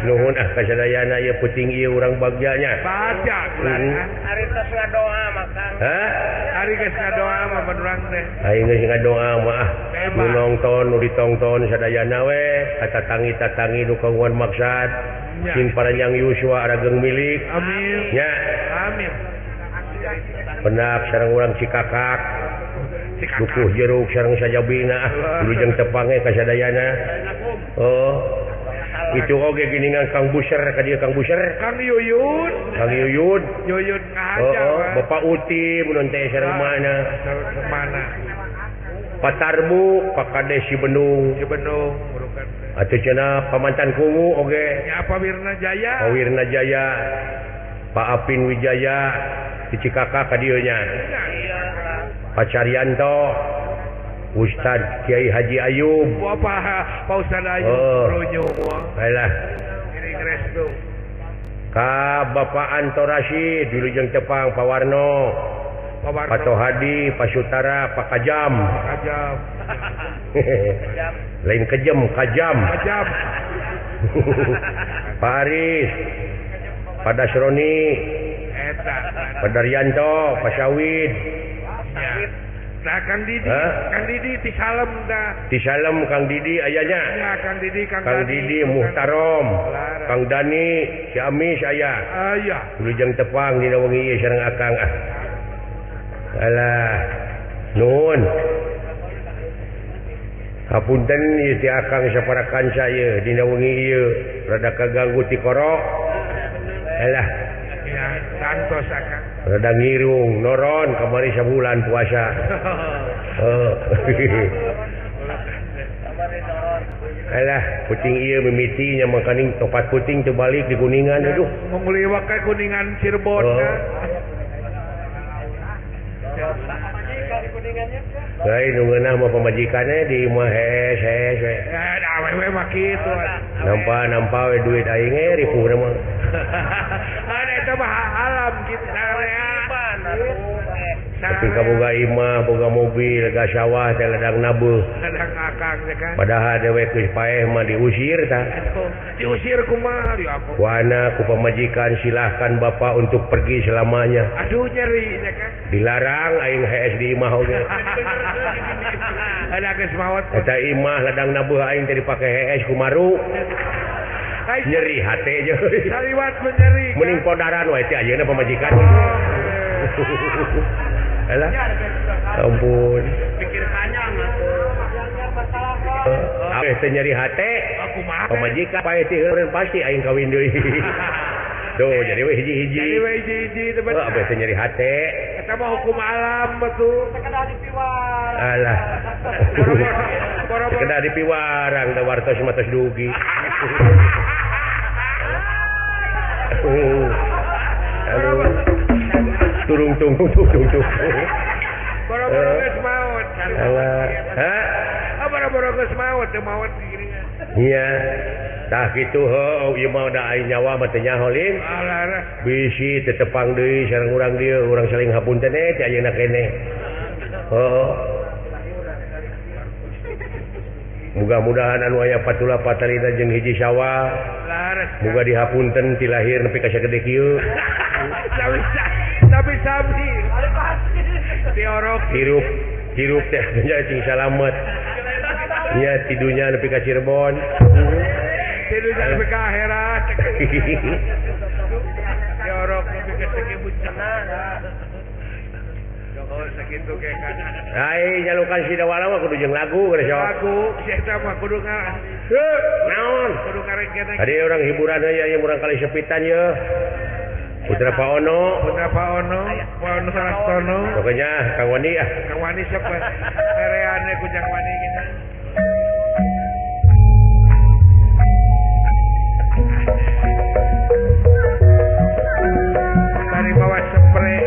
Speaker 2: Nuhun ah kasadayana ieu peuting ieu urang bagjanya.
Speaker 1: Baca
Speaker 3: ari tos ngadoa mah Kang.
Speaker 2: Hah?
Speaker 1: Ari geus ngadoa mah urang teh.
Speaker 2: Aing geus ngadoa mah ah. Nu nongton nu ditongton sadayana we, katatangi-tatangi nu kagungan maksad. Sing paranjang yuswa arageng milik.
Speaker 1: Amin.
Speaker 2: Nya.
Speaker 1: Amin.
Speaker 2: Penak sareng urang Cikakak. Dukuh jeruk sareng sajabina ah wilujeng tepange ka sadayana. Oh. Itu oge giningan Kang Buser ka dieu Kang Buser.
Speaker 1: Kang Yuyun.
Speaker 2: Kang Yuyun.
Speaker 1: Yuyun ngahaja.
Speaker 2: Oh, Bapak Uti mun teh sareng mana?
Speaker 1: Sareng mana?
Speaker 2: Pak Tarbu, Pak Kades Cibendung.
Speaker 1: Cibendung urukan.
Speaker 2: Atuh cenah pamantan kuwu oge.
Speaker 1: Nya apa Wirna Jaya?
Speaker 2: Pak Wirna Jaya. Pak Apin Wijaya di Cikakak ka dieu nya. Pak Caryanto, Ustad Kiai Haji Ayub.
Speaker 1: Apa Pak Ustad Ayub runyu.
Speaker 2: Alah.
Speaker 1: Iring restu.
Speaker 2: Ka Bapak Anto Rasyid wilujeng tepang Pak Warno. Pak Tohadi, Pak Sutara, Pak Kajam.
Speaker 1: Pak Kajam.
Speaker 2: Lain kejem, kajam.
Speaker 1: Kajam.
Speaker 2: Pak Aris, Pak Dasroni, Pak Daryanto, Pak Syawid.
Speaker 1: Nah, Kang Didi, Kang Didi ti Salem dah.
Speaker 2: Ti Salem Kang Didi ayahnya.
Speaker 1: Ya, Kang Didi, Kang
Speaker 2: Didi Muhtarom, Kang Dani, Ciamis aya.
Speaker 1: Aya.
Speaker 2: Wilujeng tepang dina wengi ieu sareng Akang ah. Alah. Nuhun. Hapunten ieu ti Akang sapara kanca ieu dina wengi ieu rada kaganggu ti korok. Alah.
Speaker 1: Ya, santos Akang.
Speaker 2: Rada ngirung noron kamari sabulan puasa. Alah, puting ieu mimiti nya makaning topat puting teu balik di Kuningan aduh.
Speaker 1: Menguliwak ka Kuningan Cirebon.
Speaker 2: Lain nu ngeunah mah pamajikanna di imah hees hees we.
Speaker 1: Awewe mah kitu.
Speaker 2: Nampa-nampa we duit aing ge ripuhna mah.
Speaker 1: Ada eta mah alam kitu area.
Speaker 2: Tapi kaboga imah, boga mobil, ga sawah teh ladang nabeuh.
Speaker 1: Ladang akang teh kan.
Speaker 2: Padahal dewek geus paeh mah diusir tah.
Speaker 1: Diusir kumaha di aku.
Speaker 2: Ku anak ku pamajikan silahkan bapak untuk pergi selamanya.
Speaker 1: Aduh nyeri nya kan.
Speaker 2: Dilarang aing hees di imah oge.
Speaker 1: Ada geus maot.
Speaker 2: Eta imah ladang nabeuh aing teh dipake hees kumaru. Nyeri hate jeung.
Speaker 1: Saliwat menyeri.
Speaker 2: Mending podaran wae teh ayeuna pamajikan. Alah. Ampun.
Speaker 3: Pikir panjang atuh.
Speaker 2: Teh nyeri hate. Pamajikan pae teh heureun pasti aing kawin deui. Tuh jadi we hiji-hiji.
Speaker 1: Jadi we hiji-hiji teh bener.
Speaker 2: Abeh teh nyeri hate.
Speaker 1: Eta mah hukum alam atuh.
Speaker 3: Sekedar dipiwarang.
Speaker 2: Alah. Sekedar dipiwarang da wartos mah tos dugi. Aduh. Turung tung tung tung tung.
Speaker 1: Boro-boro geus maot.
Speaker 2: Alah. Ha?
Speaker 1: Ah boro-boro geus maot teu maot gigiringan.
Speaker 2: Iya. Tah kitu heuh ieu mah da aing nyawa mah teu nyaho lin. Bisi teu tepang deui sareng urang dieu, urang saling hapunten teh ayeuna keneh. Heuh. Mudah-mudahan anu aya patula patalina jeung hiji sawah. Muga dihapunten ti lahir nepi ka sagede kieu.
Speaker 1: Sami-sami. Tiorok
Speaker 2: hirup hirup teh nya cing salamet. Nya tidunya nepi ka Cirebon.
Speaker 1: Tidunya nepi ka akhirat. Tiorok nepi ka sakieu cenah. Oh sakitu ge kan.
Speaker 2: Ai nyalukan sidawala mah kudu jeung lagu geus sok.
Speaker 1: Lagu si eta mah kudu ngaran.
Speaker 2: Naon?
Speaker 1: Kudu karengkeun.
Speaker 2: Tadi orang hiburan aya yang urang kali sepitan ye. Putra Pak Ono.
Speaker 1: Putra Pak Ono, Pak Ono Sarastono.
Speaker 2: Pokoknya Kang Wani ah.
Speaker 1: Kang Wani sok mereane ku Kang Wani kita. Bari bawa spray.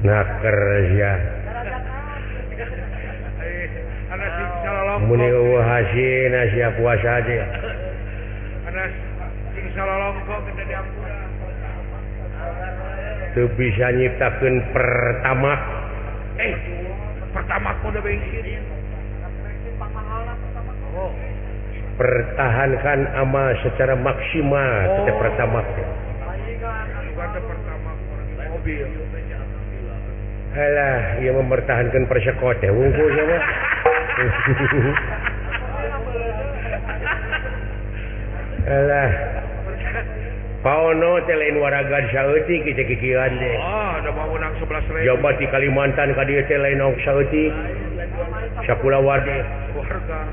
Speaker 2: Naker ya. Muni eueuh hasina sia puasa aja. Teu bisa nyiptakeun pertama.
Speaker 1: Pertama udah bensin.
Speaker 2: Pertahankan amal secara maksimal. Oh. Pertama.
Speaker 1: Mobil.
Speaker 2: Alah, ia mempertahankan persekot ya, wungkul sama. Alah. Paono teh lain waragan saeutik kieu kikieuan teh.
Speaker 1: Oh, da mau menang 11.000.
Speaker 2: Jabat di Kalimantan ka dieu teh lain saeutik. Sakulawarga.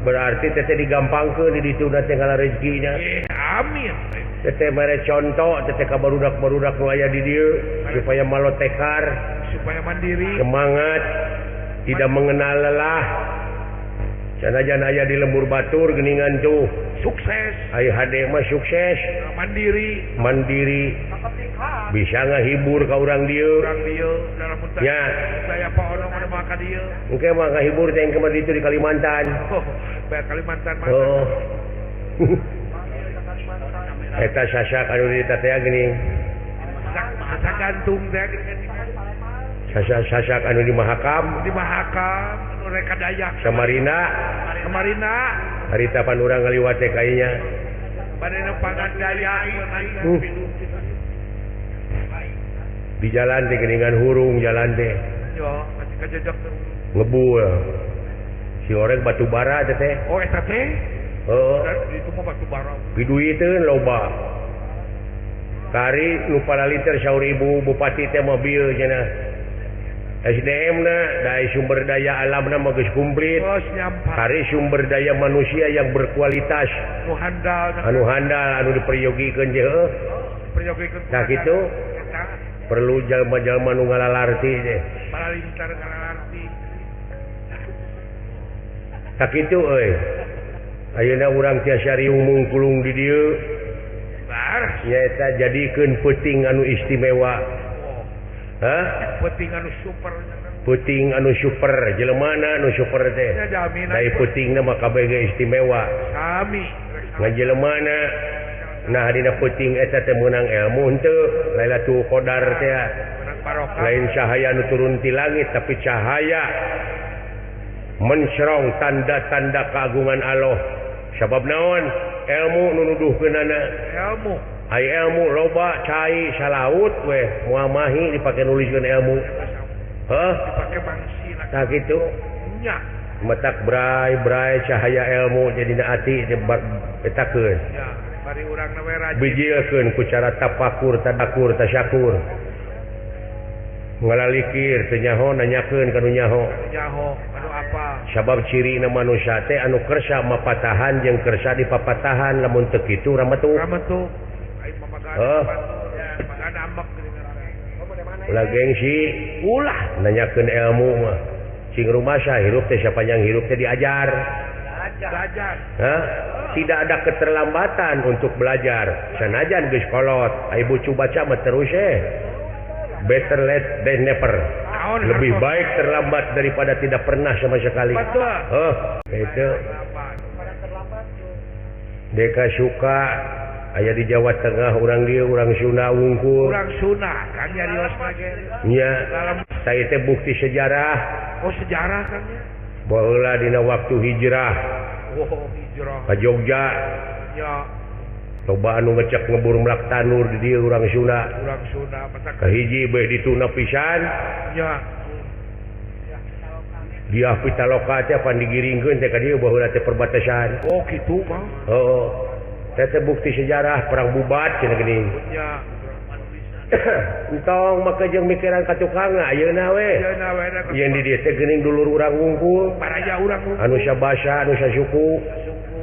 Speaker 2: Berarti teh digampangkeun di ditu teh ngala rezekina.
Speaker 1: Amin.
Speaker 2: Teteh mere contoh teteh ka barudak-barudak nu aya di dieu supaya malotekar,
Speaker 1: supaya mandiri,
Speaker 2: semangat, tidak mengenal lelah, Sanajan aya di lembur batur geuningan tuh
Speaker 1: sukses.
Speaker 2: Ai hade mah sukses.
Speaker 1: Mandiri.
Speaker 2: Mandiri. Bisa ngahibur ka urang dieu.
Speaker 1: Urang dieu dalam
Speaker 2: ya.
Speaker 1: Saya Pak Ono mah ka dieu.
Speaker 2: Engke mah ngahibur teh engke mah ditu di Kalimantan.
Speaker 1: Oh, bae Kalimantan mah.
Speaker 2: Oh. Eta sasak anu di teh geuning.
Speaker 1: Sasak gantung teh geuning.
Speaker 2: Sasak anu di Mahakam.
Speaker 1: Di Mahakam anu reka Dayak.
Speaker 2: Samarina.
Speaker 1: Samarina.
Speaker 2: Harita pan urang ngaliwat teh kayanya.
Speaker 1: Bade pangan Dayak.
Speaker 2: Di jalan teh geuningan hurung jalan teh.
Speaker 1: Yo, masih kajejak
Speaker 2: ngebul. Si orek batu bara teh teh.
Speaker 1: Oh, eta teh?
Speaker 2: Heeh.
Speaker 1: Itu mah batu bara.
Speaker 2: Piduiteun loba. Kari nu palaliter 1000 bupati teh mobil cenah. SDM na dari sumber daya alamna mah geus komplit. Kari sumber daya manusia yang berkualitas.
Speaker 1: Anu handal,
Speaker 2: anu handal anu diperyogikeun je heuh.
Speaker 1: Diperyogikeun.
Speaker 2: Tah kitu. Perlu jalma-jalma nu ngalalarti teh.
Speaker 1: Paralintar ngalalarti.
Speaker 2: Tah kitu euy. Ayeuna urang tiasa riung mungkulung di dieu. Nyaeta jadikeun peuting anu istimewa. Hah?
Speaker 1: Peuting anu super.
Speaker 2: Peuting anu super, jelemana anu super teh. Dari peutingna mah kabeh ge istimewa.
Speaker 1: Sami.
Speaker 2: Ngan jelemana nah dina peuting eta teh meunang ilmu henteu, Lailatul Qadar teh. Lain cahaya anu turun ti langit tapi cahaya mencerong tanda-tanda keagungan Allah. Sabab naon? Ilmu nu nuduhkeunana.
Speaker 1: Ilmu.
Speaker 2: Ai ilmu loba cai salaut weh moal mahi dipake nuliskeun ilmu. Heuh?
Speaker 1: Dipake mangsina.
Speaker 2: Tah kitu.
Speaker 1: Nya.
Speaker 2: Metak brai-brai cahaya ilmu jadina ati etakeun.
Speaker 1: Nya, bari urangna we rajin.
Speaker 2: Bijilkeun ku cara tapakur, tadakur, tasyakur. Ngalalikir teu nyaho nanyakeun ka nu nyaho.
Speaker 1: Nyaho anu apa?
Speaker 2: Sabab cirina manusia teh anu kersa mapatahan jeung kersa dipapatahan lamun teu kitu rametu.
Speaker 1: Rametu.
Speaker 2: Heuh. Ulah gengsi,
Speaker 1: ulah
Speaker 2: nanyakeun ilmu mah. Cing rumasa hirup teh sapanjang hirup teh diajar.
Speaker 1: Belajar.
Speaker 2: Hah? Tidak ada keterlambatan untuk belajar. Sanajan geus kolot, ai bucu baca mah terus Better late than never. Lebih baik terlambat daripada tidak pernah sama sekali.
Speaker 1: Betul.
Speaker 2: Oh, itu. Deka suka aya di Jawa Tengah urang dieu urang Sunda wungkul.
Speaker 1: Urang Sunda kan nyarios ge.
Speaker 2: Nya. Saya teh bukti sejarah.
Speaker 1: Oh, sejarah kan nya.
Speaker 2: Baheula dina waktu hijrah.
Speaker 1: Oh, hijrah.
Speaker 2: Ka Jogja.
Speaker 1: Nya.
Speaker 2: Loba anu ngecek ngebur melak tanur di dieu urang Sunda.
Speaker 1: Urang Sunda matak
Speaker 2: kahiji bae dituna pisan.
Speaker 1: Nya.
Speaker 2: Dia pitaloka teh pan digiringkeun teh ka dieu baheula teh perbatasan.
Speaker 1: Oh, kitu mah.
Speaker 2: Heeh. Teh teh bukti sejarah perang Bubat cenah geuning.
Speaker 1: Nya.
Speaker 2: Entong make jeung mikiran ka tukang ayeuna we.
Speaker 1: Ayeuna we.
Speaker 2: Yen di dieu teh geuning dulur urang wungkul.
Speaker 1: Baraya urang wungkul.
Speaker 2: Anu sabasa, anu sasuku.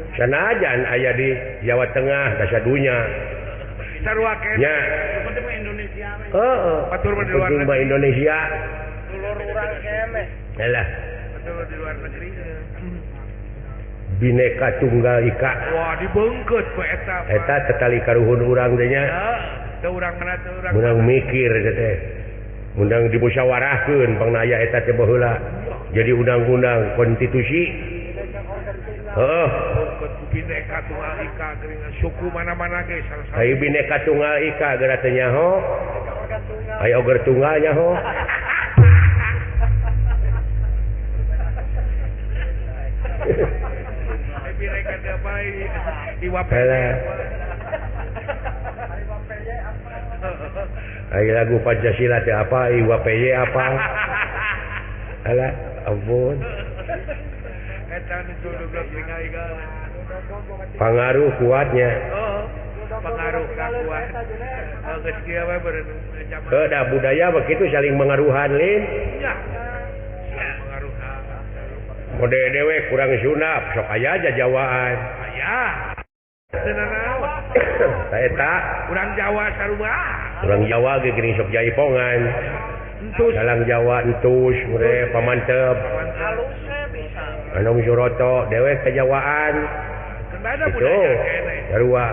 Speaker 2: Sanajan aya di Jawa Tengah dasa dunya.
Speaker 1: Sarua keneh.
Speaker 2: Nya.
Speaker 3: Penting mah Indonesia we.
Speaker 2: Heeh.
Speaker 1: Batur mah di luar
Speaker 2: negeri. Indonesia.
Speaker 3: Dulur urang keneh.
Speaker 2: Alah.
Speaker 1: Batur di luar negeri.
Speaker 2: Bineka Tunggal Ika.
Speaker 1: Wah, dibeungkeut ku eta.
Speaker 2: Eta tetali karuhun urang teh nya.
Speaker 1: Heeh. Teu urang mana teu urang.
Speaker 2: Meunang mikir teh teh. Undang dimusyawarahkeun pangna aya eta teh baheula. Jadi undang-undang konstitusi. Heeh.
Speaker 1: Bineka Tunggal Ika geuningan suku mana-mana ge salah-salah.
Speaker 2: Ai Bineka Tunggal Ika geura teh nyaho. Ai oger tunggal nyaho.
Speaker 1: Ai bineka teh bae iwa
Speaker 2: Ai lagu Pancasila teh apa, Iwa PY apa. Alah, ampun. Pangaruh kuatnya.
Speaker 1: Oh, pengaruh kuat. Geus kieu we
Speaker 2: beureum. Budaya begitu saling mengaruhan lin.
Speaker 1: Ya. Mengaruhan.
Speaker 2: Mode dewe kurang Sunda, sok aya aja Jawaan.
Speaker 1: Aya. Teu nanaon.
Speaker 2: Eta
Speaker 1: urang Jawa sarua.
Speaker 2: Urang Jawa ge geuning sok jaipongan.
Speaker 1: Entus.
Speaker 2: Dalang Jawa entus, mure pamantep. Anom Suroto dewek kejawaan. Itu sarua.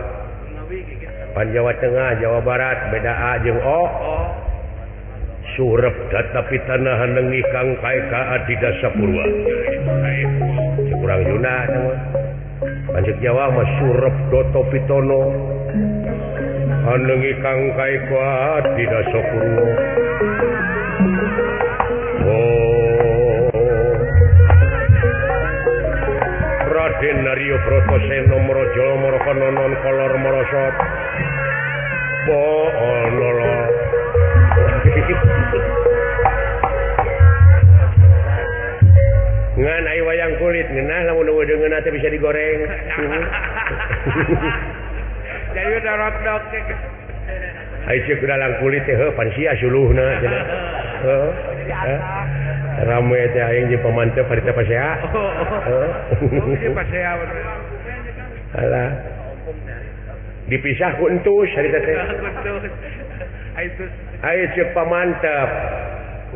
Speaker 2: Pan Jawa Tengah, Jawa Barat beda A jeung O. Surep tetapi tanah hanengi kang kaeka adidasa purwa. Kurang Yuna lanjut Jawa mah surep doto pitono hanengi kang kaeka adidasa purwa. Oh Raden Naryo Bratasena mraja marakanonon kolor marasat Bonololo. Ngan ai wayang kulit ngeunah lamun eueuh deungeunna teh bisa digoreng.
Speaker 1: Jadi udah rotdog.
Speaker 2: Ai ceuk dalang kulit teh heuh pan sia suluhna cenah. Heuh. Rame teh aing jeung pamantep harita pasea. Heuh.
Speaker 1: Pasea.
Speaker 2: Alah. Dipisah ku entus harita teh. Ai ceuk pamantep.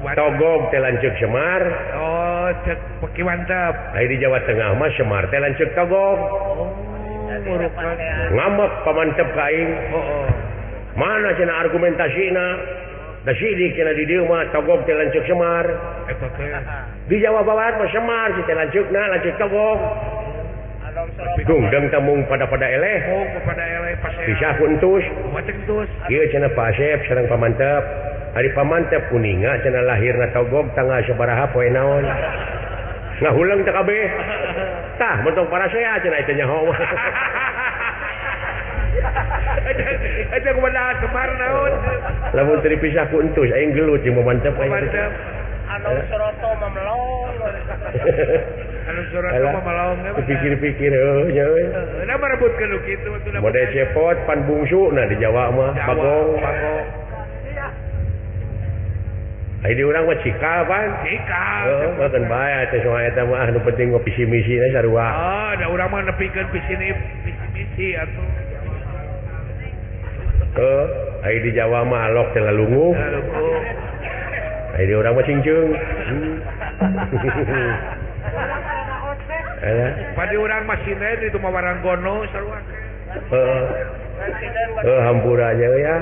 Speaker 2: Togog teh lanceuk Semar.
Speaker 1: Oh, cek peki mantep.
Speaker 2: Ai di Jawa Tengah mah Semar teh lanceuk Togog.
Speaker 1: Oh,
Speaker 2: ngamek pamantep ka aing.
Speaker 1: Oh, oh.
Speaker 2: Mana cenah argumentasina? Da sidik cenah di dieu mah Togog teh lanceuk Semar.
Speaker 1: Eta teh.
Speaker 2: Di Jawa Barat mah Semar si teh lanceukna lanceuk Togog. Gungdeng temung pada-pada eleh.
Speaker 1: Oh, pada eleh pasea.
Speaker 2: Pisah ku entus.
Speaker 1: Kumaha entus?
Speaker 2: Ieu cenah Pak Asep sareng pamantep. Ari pamantep kuninga cenah lahirna Togog tanggal sabaraha poe naon. Ngahuleng teh kabeh. Tah mentong parasea cenah eta nyaho.
Speaker 1: Eta kumaha Semar naon.
Speaker 2: Lamun teu dipisah ku entus aing gelut jeung pamantep aing.
Speaker 1: Pamantep.
Speaker 3: Anom Suroto memelong.
Speaker 1: Anom Suroto memelong.
Speaker 2: Pikir-pikir heuh nya euy.
Speaker 1: Nah merebutkeun nu kitu atuh.
Speaker 2: Mode cepot pan bungsu nah di Jawa mah Bagong.
Speaker 1: Bagong.
Speaker 2: Ai di urang mah cikal pan.
Speaker 1: Cikal.
Speaker 2: Heuh, keun bae teh soal eta mah nu penting mah visi misina sarua.
Speaker 1: Oh, da urang mah nepikeun visi misi atuh.
Speaker 2: Heuh, ai di Jawa mah alok teh lalunguh.
Speaker 1: Lalunguh.
Speaker 2: Ai di urang mah cingceung. Alah.
Speaker 1: Padi urang mah sinden itu mah waranggono sarua.
Speaker 2: Heeh. Heuh, hampura nya ya.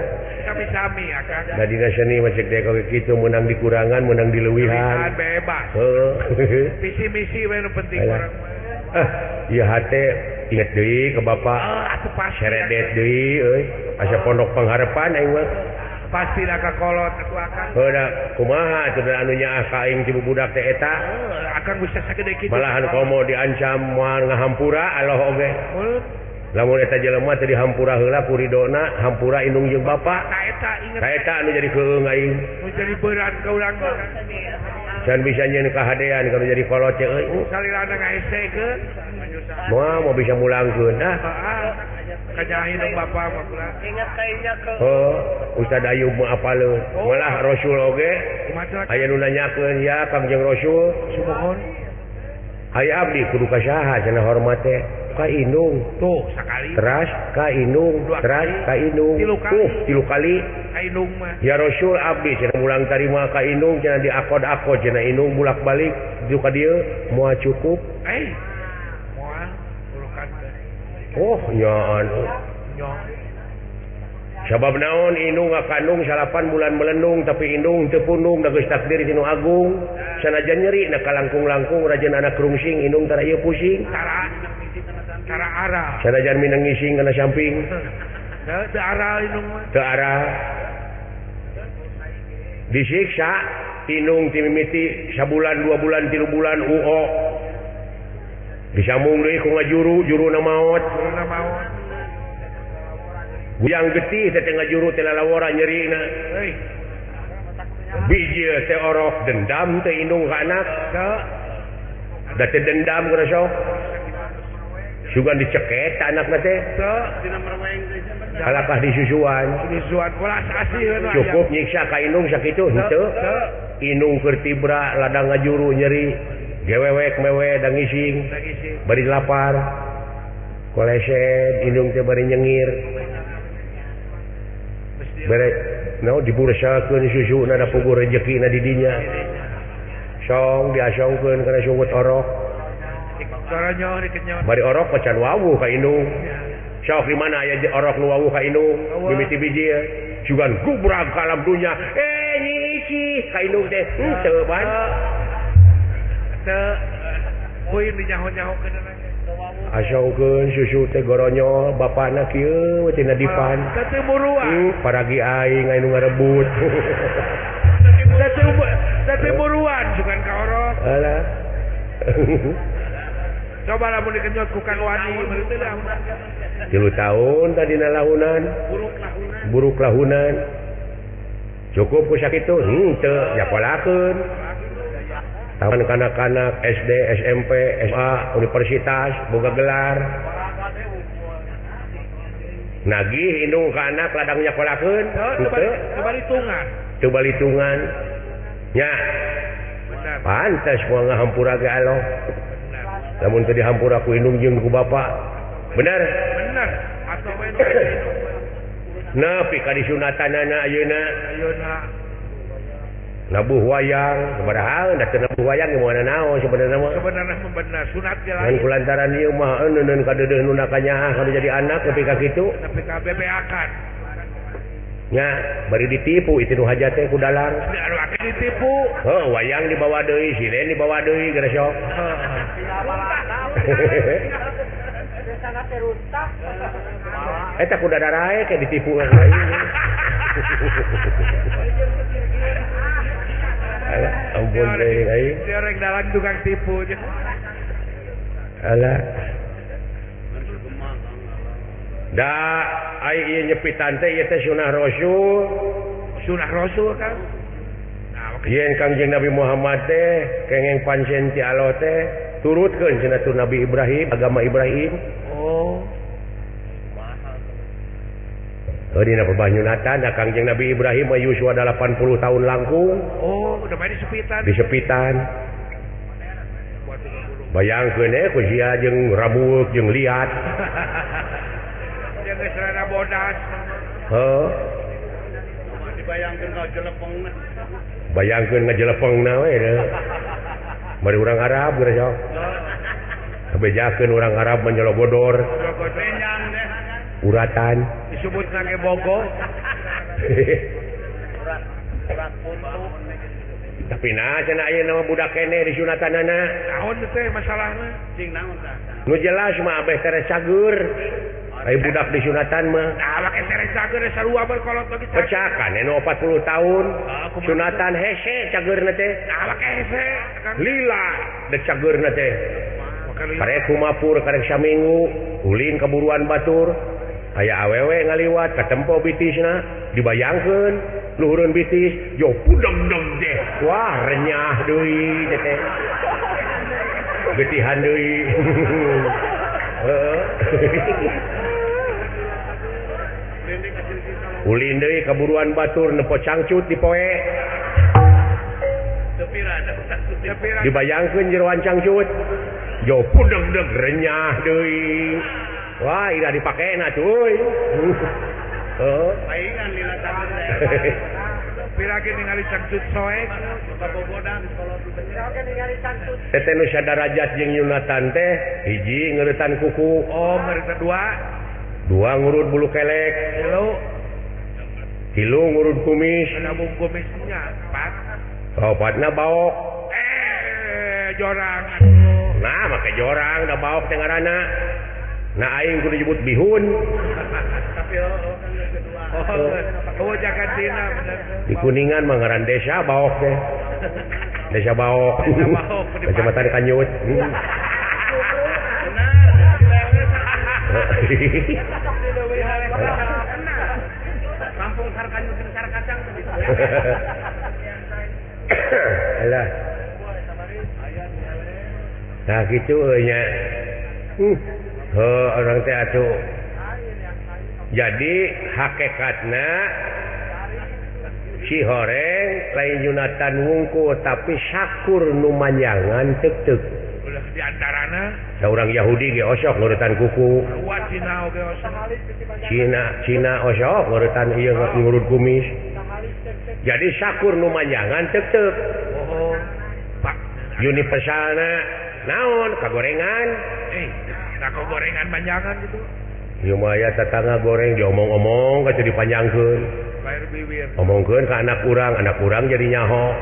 Speaker 1: Sami-sami akang.
Speaker 2: Da dina seni mah cek deui kowe kitu meunang dikurangan, meunang dileuwihan.
Speaker 1: Bebas.
Speaker 2: Heuh.
Speaker 1: Visi misi we nu penting urang mah.
Speaker 2: Ah, ieu hate inget deui ke bapak.
Speaker 1: Heuh, atuh pasti.
Speaker 2: Seredet deui euy. Asa pondok pengharapan aing mah.
Speaker 1: Pasti da ka kolot atuh akang.
Speaker 2: Heuh da kumaha atuh da anu nyaah ka aing ti budak teh eta.
Speaker 1: Heuh, akang bisa sagede kitu.
Speaker 2: Malahan komo diancam moal ngahampura aloh oge. Lamun eta jelema teh dihampura heula ku ridona, hampura indung jeung bapa.
Speaker 1: Ta eta inget.
Speaker 2: Ta eta anu jadi keung aing.
Speaker 1: Nu jadi berat ka urang mah.
Speaker 2: Can bisa nyeun kahadean kalau jadi kolot teh euy.
Speaker 1: Salilana ngaesekeun.
Speaker 2: Moal mau bisa mulangkeun ah.
Speaker 1: Heeh. Kajahin dong bapa mah pula.
Speaker 3: Ingat kainya ke.
Speaker 2: Oh, Ustaz Ayub mah apaleun. Malah Rasul oge. Aya nu nanyakeun ya Kangjeng Rasul.
Speaker 1: Sumuhun.
Speaker 2: Aya abdi kudu ka saha cenah hormat teh. Ka indung.
Speaker 1: Tuh sakali.
Speaker 2: Teras ka indung, teras ka indung. Tuh tilu kali.
Speaker 1: Ka indung mah.
Speaker 2: Ya Rasul abdi cenah mulang tarima ka indung cenah diakod-akod cenah indung bulak-balik ditu ka dieu moal cukup.
Speaker 1: Eh. Moal ulukan teh.
Speaker 2: Oh, nyaan. Sabab naon indung ngakandung 8 bulan melendung tapi indung teu pundung da geus takdir ti nu agung. Sanajan nyeri na kalangkung-langkung rajen anak rungsing indung tara ieu pusing.
Speaker 1: Tara arah.
Speaker 2: Sanajan minang ngising kana samping.
Speaker 1: Teu arah indung mah.
Speaker 2: Teu arah. Disiksa indung ti mimiti sabulan 2 bulan 3 bulan uo. Disambung deui ku ngajuru, juruna maot.
Speaker 1: Juruna maot.
Speaker 2: Guyang getih teh ngajuru teh lalawora nyerina.
Speaker 1: Euy.
Speaker 2: Biji teh orok dendam teh indung ka anak.
Speaker 1: Teu.
Speaker 2: Da teh dendam kana sok. Sugan diceket anakna teh.
Speaker 1: Teu.
Speaker 2: Kalakah disusuan.
Speaker 1: Disusuan welas asih we.
Speaker 2: Cukup nyiksa ka indung sakitu henteu. Indung keur tibra ladang ngajuru nyeri. Gewewek mewe da ngising. Bari lapar. Koleset indung teh bari nyengir. Bere no dibursakeun susuna da puguh rejekina di dinya. Song diasongkeun kana sungut orok. Bari orok macan wawuh ka indung. Sok di mana aya orok nu wawuh ka indung mimiti biji sugan gubrag ka alam dunya. Nyi Ici ka indung teh henteu ban.
Speaker 1: Teu kuing dinyaho-nyahokeun.
Speaker 2: Asongkeun susu teh goronyol bapana kieu tina dipan.
Speaker 1: Teu buruan.
Speaker 2: Paragi aing anu ngarebut.
Speaker 1: Teu buruan sugan ka orok.
Speaker 2: Alah.
Speaker 1: Coba lamun dikenyot ku Kang Wani meureun teh.
Speaker 2: 3 tahun tadi nalahunan. Buruk lahunan. Cukup ku sakitu henteu nyakolakeun. Taman kanak-kanak SD, SMP, SMA, universitas boga gelar. Nagih indung ka anak ladang nyakolakeun.
Speaker 1: Henteu balitungan.
Speaker 2: Teu balitungan. Nya. Pantes moal ngahampura ge aloh. Lamun teu dihampura ku indung jeung ku bapa. Bener?
Speaker 1: Bener. Atau we
Speaker 2: nepi ka disunatanana ayeuna.
Speaker 1: Ayeuna.
Speaker 2: Nabuh wayang, padahal da teu nabuh wayang ge moal naon sebenarna mah.
Speaker 1: Sebenarna mah bener sunat ge lain.
Speaker 2: Ngan kulantaran ieu mah euneun kadeudeuh nu nakanyaah kudu jadi anak nepi ka kitu.
Speaker 1: Nepi ka bebeakan.
Speaker 2: Nya, bari ditipu itu nu hajat teh ku dalang.
Speaker 1: Anu akeh ditipu.
Speaker 2: Heuh, wayang dibawa deui, silen dibawa deui geus sok. Eta ku dadarae ke ditipu lain. Alah, ampun deui aing.
Speaker 1: Orang dalang tukang tipu.
Speaker 2: Alah. Da ai ieu nyepitan teh ieu teh sunah Rasul.
Speaker 1: Sunah Rasul kan. Nah,
Speaker 2: yen Kangjeng Nabi Muhammad teh kengeng pancen ti Allah teh turutkeun cenah tu Nabi Ibrahim, agama Ibrahim.
Speaker 1: Oh.
Speaker 2: Oh, dina perbanyunatan da Kangjeng Nabi Ibrahim mah yuswa 80 tahun langkung.
Speaker 1: Oh, udah main di sepitan.
Speaker 2: Di sepitan. Bayangkeun ku sia jeung rabueuk jeung liat.
Speaker 1: Jeung geus rada bodas.
Speaker 2: Heuh.
Speaker 3: Dibayangkeun ngajelepengna.
Speaker 2: Bayangkeun ngajelepengna we da. Bari urang Arab geus sok. Kabejakeun urang Arab menyelobodor. Uratan
Speaker 1: disebut nage bogo.
Speaker 2: Tapi nah cenah ayeuna mah budak keneh disunatanana.
Speaker 1: Naon teh masalahna?
Speaker 3: Cing naon tah?
Speaker 2: Nu jelas mah abeh tere cager. Ai budak disunatan mah.
Speaker 1: Nah, make tere cager sarua berkolot lagi.
Speaker 2: Pecakan anu 40 tahun. Sunatan hese cagerna teh.
Speaker 1: Nah, make hese.
Speaker 2: Lila de cagerna teh. Karek kumapur karek saminggu ulin keburuan batur. Aya awewe ngaliwat katempo bitisna dibayangkeun luhureun bitis yo pudeng-deng teh wah renyah deui teh getihan deui heeh ulin deui kaburuan batur nepo cangcut di poe dibayangkeun jeroan cangcut yo pudeng-deng renyah deui. Wah, ira dipakena cuy. Heeh.
Speaker 3: Paingan lila teh.
Speaker 1: Pirage ningali cangcut soek,
Speaker 3: kabogodan kolot
Speaker 4: Pirage ningali cangcut.
Speaker 2: Teh nu sadarajat jeung Yunatan teh hiji ngeuretan kuku.
Speaker 1: Oh, ngeuretan dua.
Speaker 2: Dua ngurut bulu kelek. Tilu ngurut kumis.
Speaker 1: Nabung kumisnya empat.
Speaker 2: Opatna baok.
Speaker 1: Jorang.
Speaker 2: Nah, make jorang da baok teh ngaranna. Nah aing kudu nyebut bihun.
Speaker 3: Tapi
Speaker 1: oh, jaga Cina bener.
Speaker 2: Di Kuningan mah ngaran desa Baok teh. Desa Baok. Kecamatan Kanyut.
Speaker 3: Benar. Kampung Sarkanyut jeung Sarkacang teh.
Speaker 2: Alah. Nah kitu euy nya. Heuh orang teh atuh. Jadi hakikatna si horeng lain Yunatan wungkul tapi sakur nu manjangan tek-tek.
Speaker 1: Ulah di antarana
Speaker 2: saurang Yahudi ge osok ngurutan kuku.
Speaker 1: Cina oge osok.
Speaker 2: Cina osok ngurutan ieu ngurut kumis. Jadi sakur nu manjangan tek-tek.
Speaker 1: Oh.
Speaker 2: Universalna Naon kagorengan?
Speaker 1: Nah kagorengan panjangan gitu.
Speaker 2: Ieu mah aya tetangga goreng diomong-omong ka dipanjangkeun. Omongkeun ka anak urang jadi nyaho.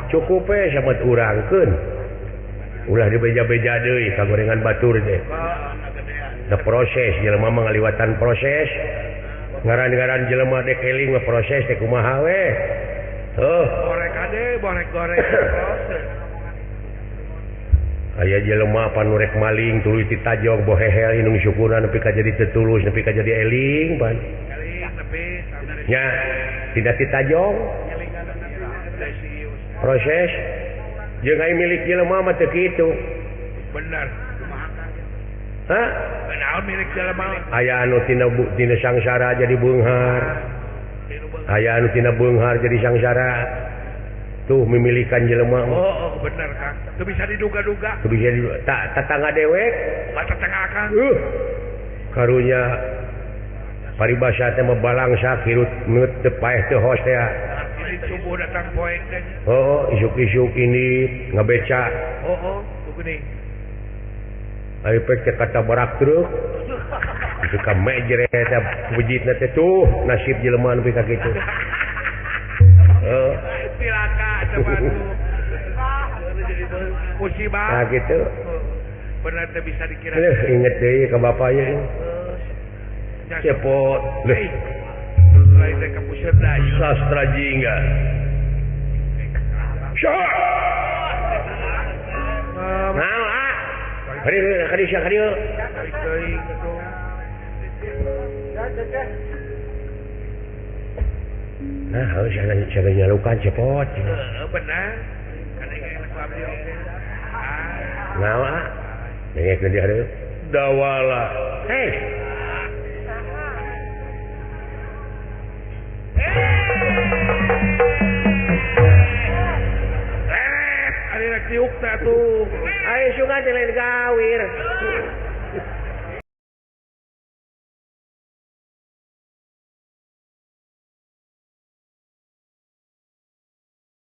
Speaker 2: Cukup we samet urangkeun. Ulah dibeja-beja deui kagorengan batur teh. Da proses jelema mah ngaliwatan proses. Ngaran-ngaran jelema dek eling mah proses teh kumaha we. Heuh.
Speaker 1: Goreng kade, goreng-goreng proses.
Speaker 2: Aya jelema panurek maling tuluy ditajog bohehel inung syukuran nepi ka jadi teu tulus nepi ka jadi eling pan.
Speaker 1: Eling nepi
Speaker 2: nya tidak ditajog. Proses jeung ai milik jelema mah teu kitu.
Speaker 1: Bener.
Speaker 2: Hah?
Speaker 1: Naon milik jelema?
Speaker 2: Aya anu tina sangsara jadi beunghar. Aya anu tina beunghar jadi sangsara. Tuh memilikan jelema.
Speaker 1: Oh, bener Kang. Teu bisa diduga-duga.
Speaker 2: Teu bisa diduga. Tak tetangga dewek,
Speaker 1: mah tetangga Kang.
Speaker 2: Karunya paribasa teh mah balangsa kirut meut teu paeh teu hos teh.
Speaker 1: Subuh datang poek teh.
Speaker 2: Oh, isuk-isuk ini ngabeca.
Speaker 1: Oh, tuh geuning.
Speaker 2: Ayo pek teh kata barak truk. Itu ka mejre teh wujidna teh tuh nasib jelema nepi ka kitu.
Speaker 1: Cilaka musibah.
Speaker 2: Nah gitu.
Speaker 1: Benar teh bisa dikira.
Speaker 2: Inget deui ka bapaknya. Cepot.
Speaker 1: Lain teh ka puseur dayu.
Speaker 2: Sastra jingga. Syah. Nah, ah. Kadieu kadieu kadieu. Nah, harus saya nyalukan cepot.
Speaker 1: Benar. Karena yang abdi oge.
Speaker 2: Nah, ah. Dengekeun di hareup. Dawala. Hei.
Speaker 1: Ari rek diuk teh atuh.
Speaker 2: Ayo sugan teh lain gawir.